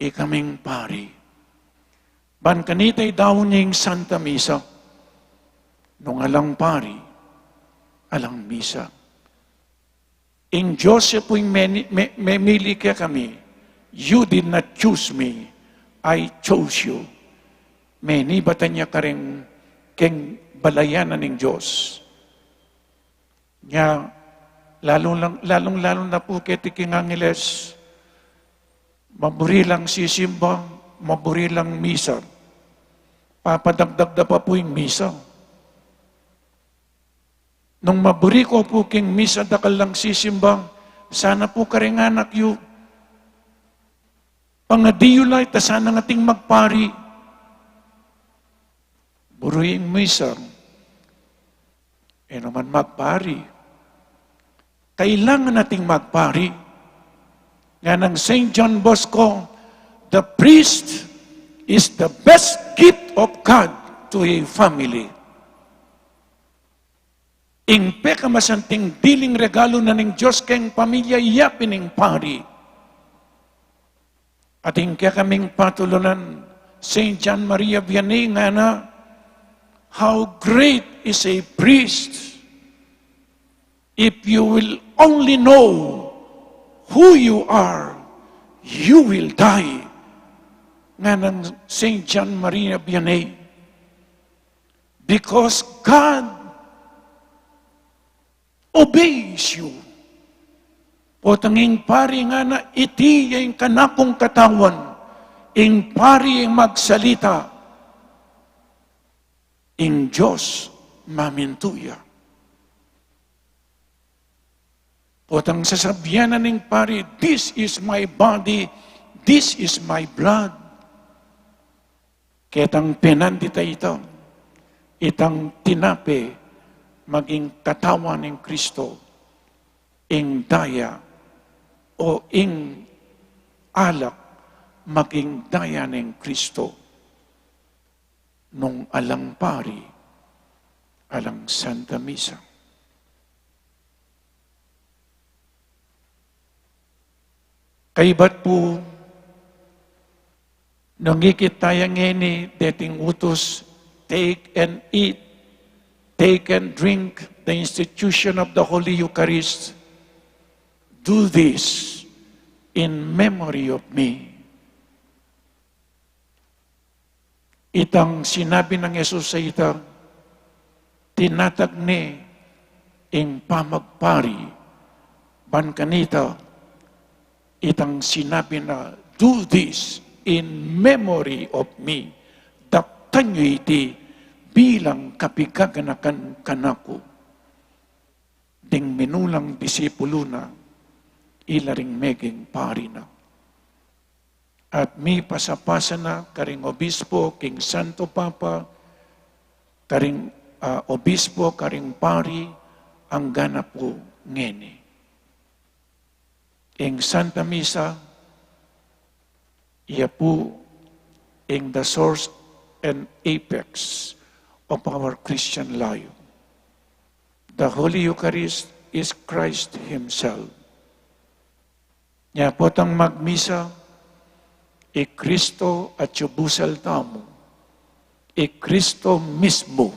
ikaming pari. Ban kanita idaun ing Santa Misa, nung alang pari, alang misa. Ing Dios ya pu ing meni-, me-, memili kekami. "You did not choose me, I chose you." Menibatan ya karing keng balayan na ning Dios. Nya, lalung-, lalung-lalu na pu keti king Angeles, maburi lang sisimba, maburi lang misa. Papadagdag da pa pu ing misa. Nung maburi ko pu king misa, dakal lang sisimba, sana pu karing anak yu, pangadi yu la ita sanang ating magpari. Buri ing misa, e naman magpari. Kailangan ating magpari. Nganang Saint John Bosco, "The priest is the best gift of God to a family." Ing pekamasanting diling regalu na ning Dios keng pamilya, iya pin ing pari. Atin kekaming patulunan, Saint John Maria Vianney ngana, "How great is a priest! If you will only know who you are, you will die." Nganang Saint John Maria Vianney. Because God obeys you. Potang ing pari ngana, "Iti ya ing kanakung katawan." Ing pari ing magsalita, ing Dios mamintu ya. Potang sasabian na ning pari, "This is my body, this is my blood." Ketang penandit a ita, itang tinape maging katawan ning Kristo, ing daya o ing alak maging daya ning Kristo, nung alang pari, alang Santa Misa. Kaybat pu, nung ikit taya ngeni deting utus, "Take and eat, take and drink the institution of the Holy Eucharist. Do this in memory of me." Itang sinabi nang Jesus a ita, tinatag ne ing pamagpari, ban kanita, itang sinabi na, "Do this in memory of me." Daptan yu iti bilang kapigaganakan kanaku. Ding minulang disipulu na, ila ring meging pari na. At mipasapasa na karing obispo, king Santo Papa, karing, ah, obispo, karing pari, angga na pu ngeni. Ing Santa Misa, iya pu ing the source and apex of our Christian life. The Holy Eucharist is Christ Himself. Nya potang magmisa, i Kristo atyu busal tamu, i Kristo mismu.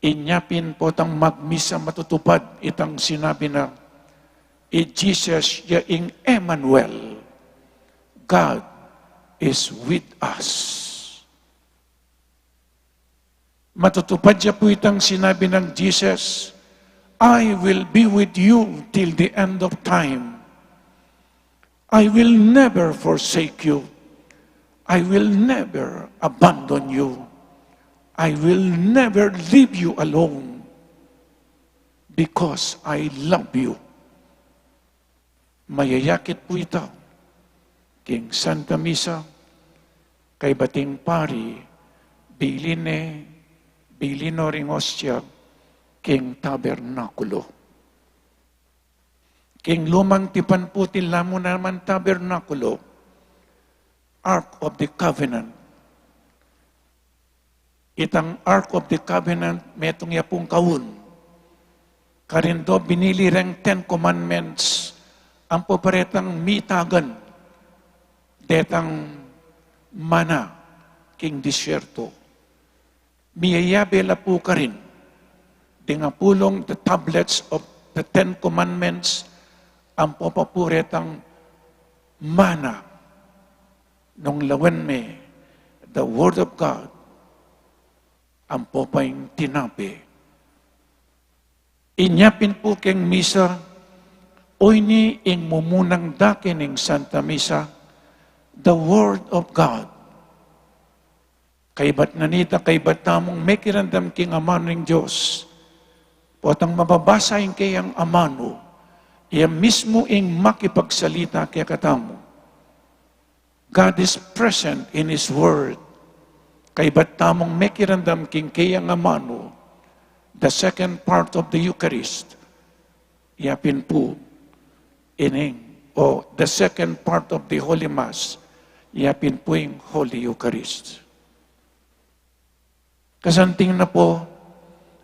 Inya pin potang magmisa matutupad itang sinabi na, i Jesus ya ing Emmanuel, God is with us. Matutupad ya pu itang sinabi nang Jesus, "I will be with you till the end of time. I will never forsake you. I will never abandon you. I will never leave you alone because I love you." Mayayakit pu ita king Santa Misa, kaybat ing pari, bili ne, bili no ring ostia king tabernakulo. King Lumang Tipan pu, iti lamu naman tabernakulo, Ark of the Covenant. Itang Ark of the Covenant, metung ya pung kaun. Karin do binili reng Ten Commandments, ampo pa retang mitagan detang mana king disyerto. Miyayabe la pu karin ding apulung, the tablets of the Ten Commandments, ampo pa pu retang mana, nung lawen me, the Word of God, ampo pa ing tinape. Inya pin pu king misa, oyni ing mumunang dake ning Santa Misa, the Word of God. Kaybat na nita, kaybat tamung mekiramdam king amanu ning Dios, potang mababasa ing kayang amanu, iya mismu ing makipagsalita kekatamu. God is present in His Word. Kaybat tamung mekiramdam king kayang amanu, the second part of the Eucharist, iya pin pu ining, o the second part of the Holy Mass, iya pin pu ing Holy Eucharist. Kasanting na pu,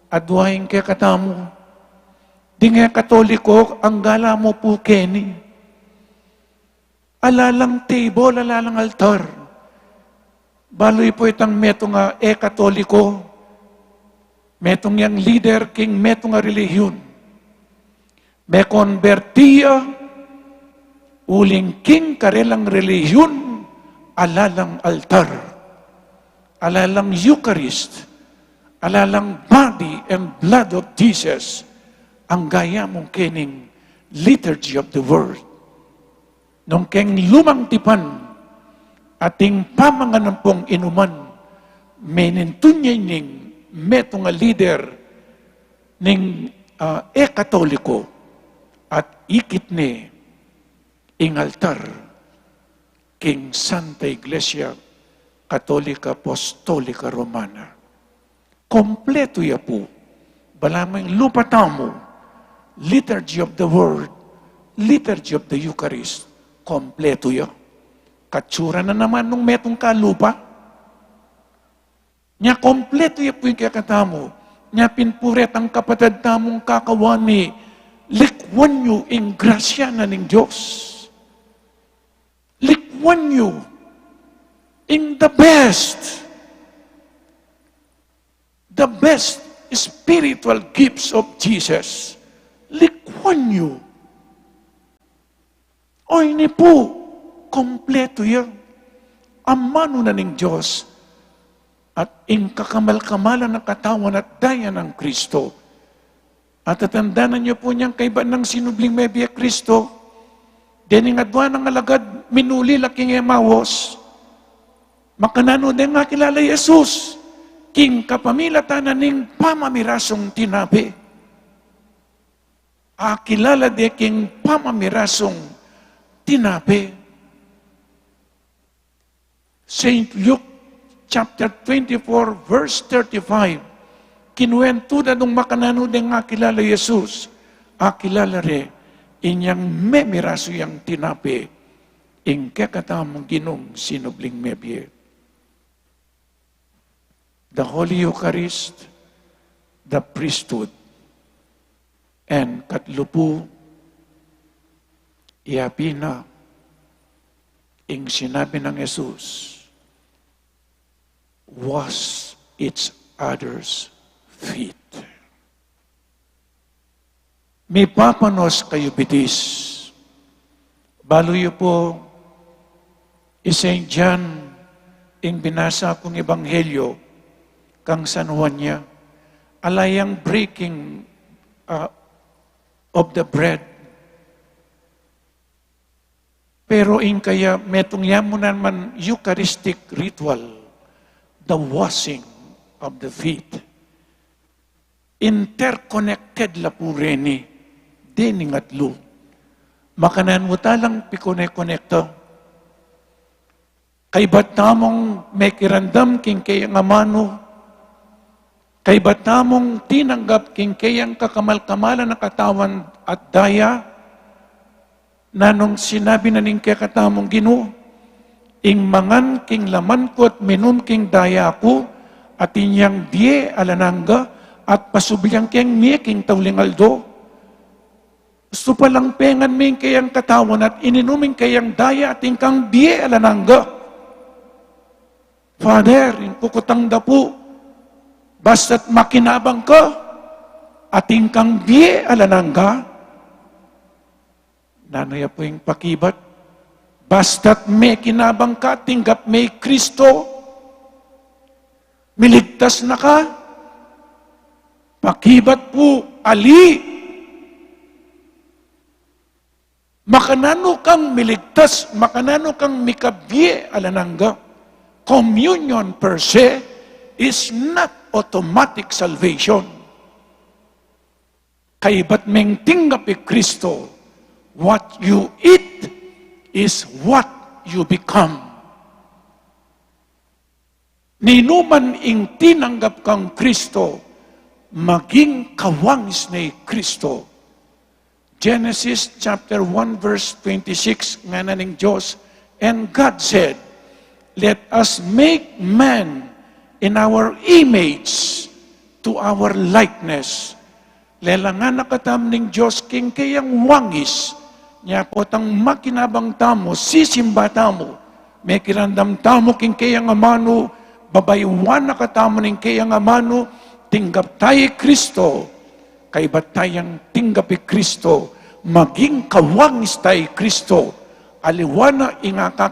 adwa ing kekatamu, ding e Katoliko, angga la mu pu keni. Ala lang table, ala lang altar. Balu yu pu itang metung a e Katoliko, metung yang leader king metung a relihiyon. Mekonberti ya, uling king karelang relihiyon, ala lang altar, ala lang Eucharist, ala lang body and blood of Jesus, angga ya mu kening Liturgy of the Word. Nung keng Lumang Tipan, ating pamangan ampong inuman, menintun ya ining metung a leader ning, ah, e Katoliko, at ikit ne ing altar king Santa Iglesia Katolika Apostolika Romana. Kompletu ya pu. Balamu ing lupa tamu, Liturgy of the Word, Liturgy of the Eucharist, kompletu ya. Katsura na naman nung metung ka lupa. Nya kompletu ya pu ing kekatamu. Nya pin pu retang kapatad tamung kakawani, likwan yu ing grasya na ning Dios. Likwan yu ing the best, the best spiritual gifts of Jesus. Likwan yu. Oyni pu, kompletu ya. Amanu na ning Dios at ing kakamal-kamalan a katawan at daya nang Kristo. At tatandanan yu pu inyang kaybat nang sinubling mebie Kristo, dening adwa nang alagad minuli la king Emmaus, makananu deng akilala i Jesus? King kapamilatan na ning pamamirasung tinape. Akilala de king pamamirasung tinape. Saint Luke chapter twenty-four, verse thirty-five. Kinuwentu da nung makananu deng akilala i Jesus. Akilala re inyang memirasu yang tinape, ing kekatamung Ginung sinubling mebie. The Holy Eucharist, the priesthood, and katlu pu, Iya pin ing sinabi nang Jesus, "Wash each other's feet." Mipapanos kayu bitis. Balu yu pu, i Saint John, ing binasa kung ebanghelyo kang San Juan ya, ala yang breaking, ah, of the bread. Pero ing kaya metung ya mu naman Eucharistic ritual, the washing of the feet. Interconnected la pu reni, dening atlu. Makananu ta lang pikone-konekta? Kaybat tamung mekiramdam king keyang amanu, kaybat tamung tinanggap king keyang kakamal-kamalan a katawan at daya, nanung sinabi na ning kekatamung Ginu, "Ing mangan king laman ku at minum king daya ku, atin yang bie alang angga, at pasublian keng mie king tauling aldo." Supalang pengan me ing keyang katawan at ininum ing keyang daya, atin kang bie alang angga. Father, ing kukutang da pu, basta't makinabang ka, atin kang bie alang angga. Nanu ya pu ing pakibat? Basta't mekinabang ka, tinggap me i Kristo, miligtas na ka. Pakibat pu, ali. Makananu kang miligtas, makananu kang mikabie alang angga, communion per se is not automatic salvation. Kaybat meng tinggap i Kristo, what you eat is what you become. Ninuman ing tinanggap kang Kristo, maging kawangis ne i Kristo. Genesis chapter one verse twenty-six, ngana ning Dios, "And God said, let us make man in our image, to our likeness." Lelangan na katamu ning Dios king keyang wangis, nya potang makinabang tamu, sisimba tamu, mekiramdam tamu king keyang amanu, babayuan na katamu ning keyang amanu, tinggap taya i Kristo, kaybat tayang tinggap i Kristo, maging kawangis taya i Kristo, aliwa na ing aka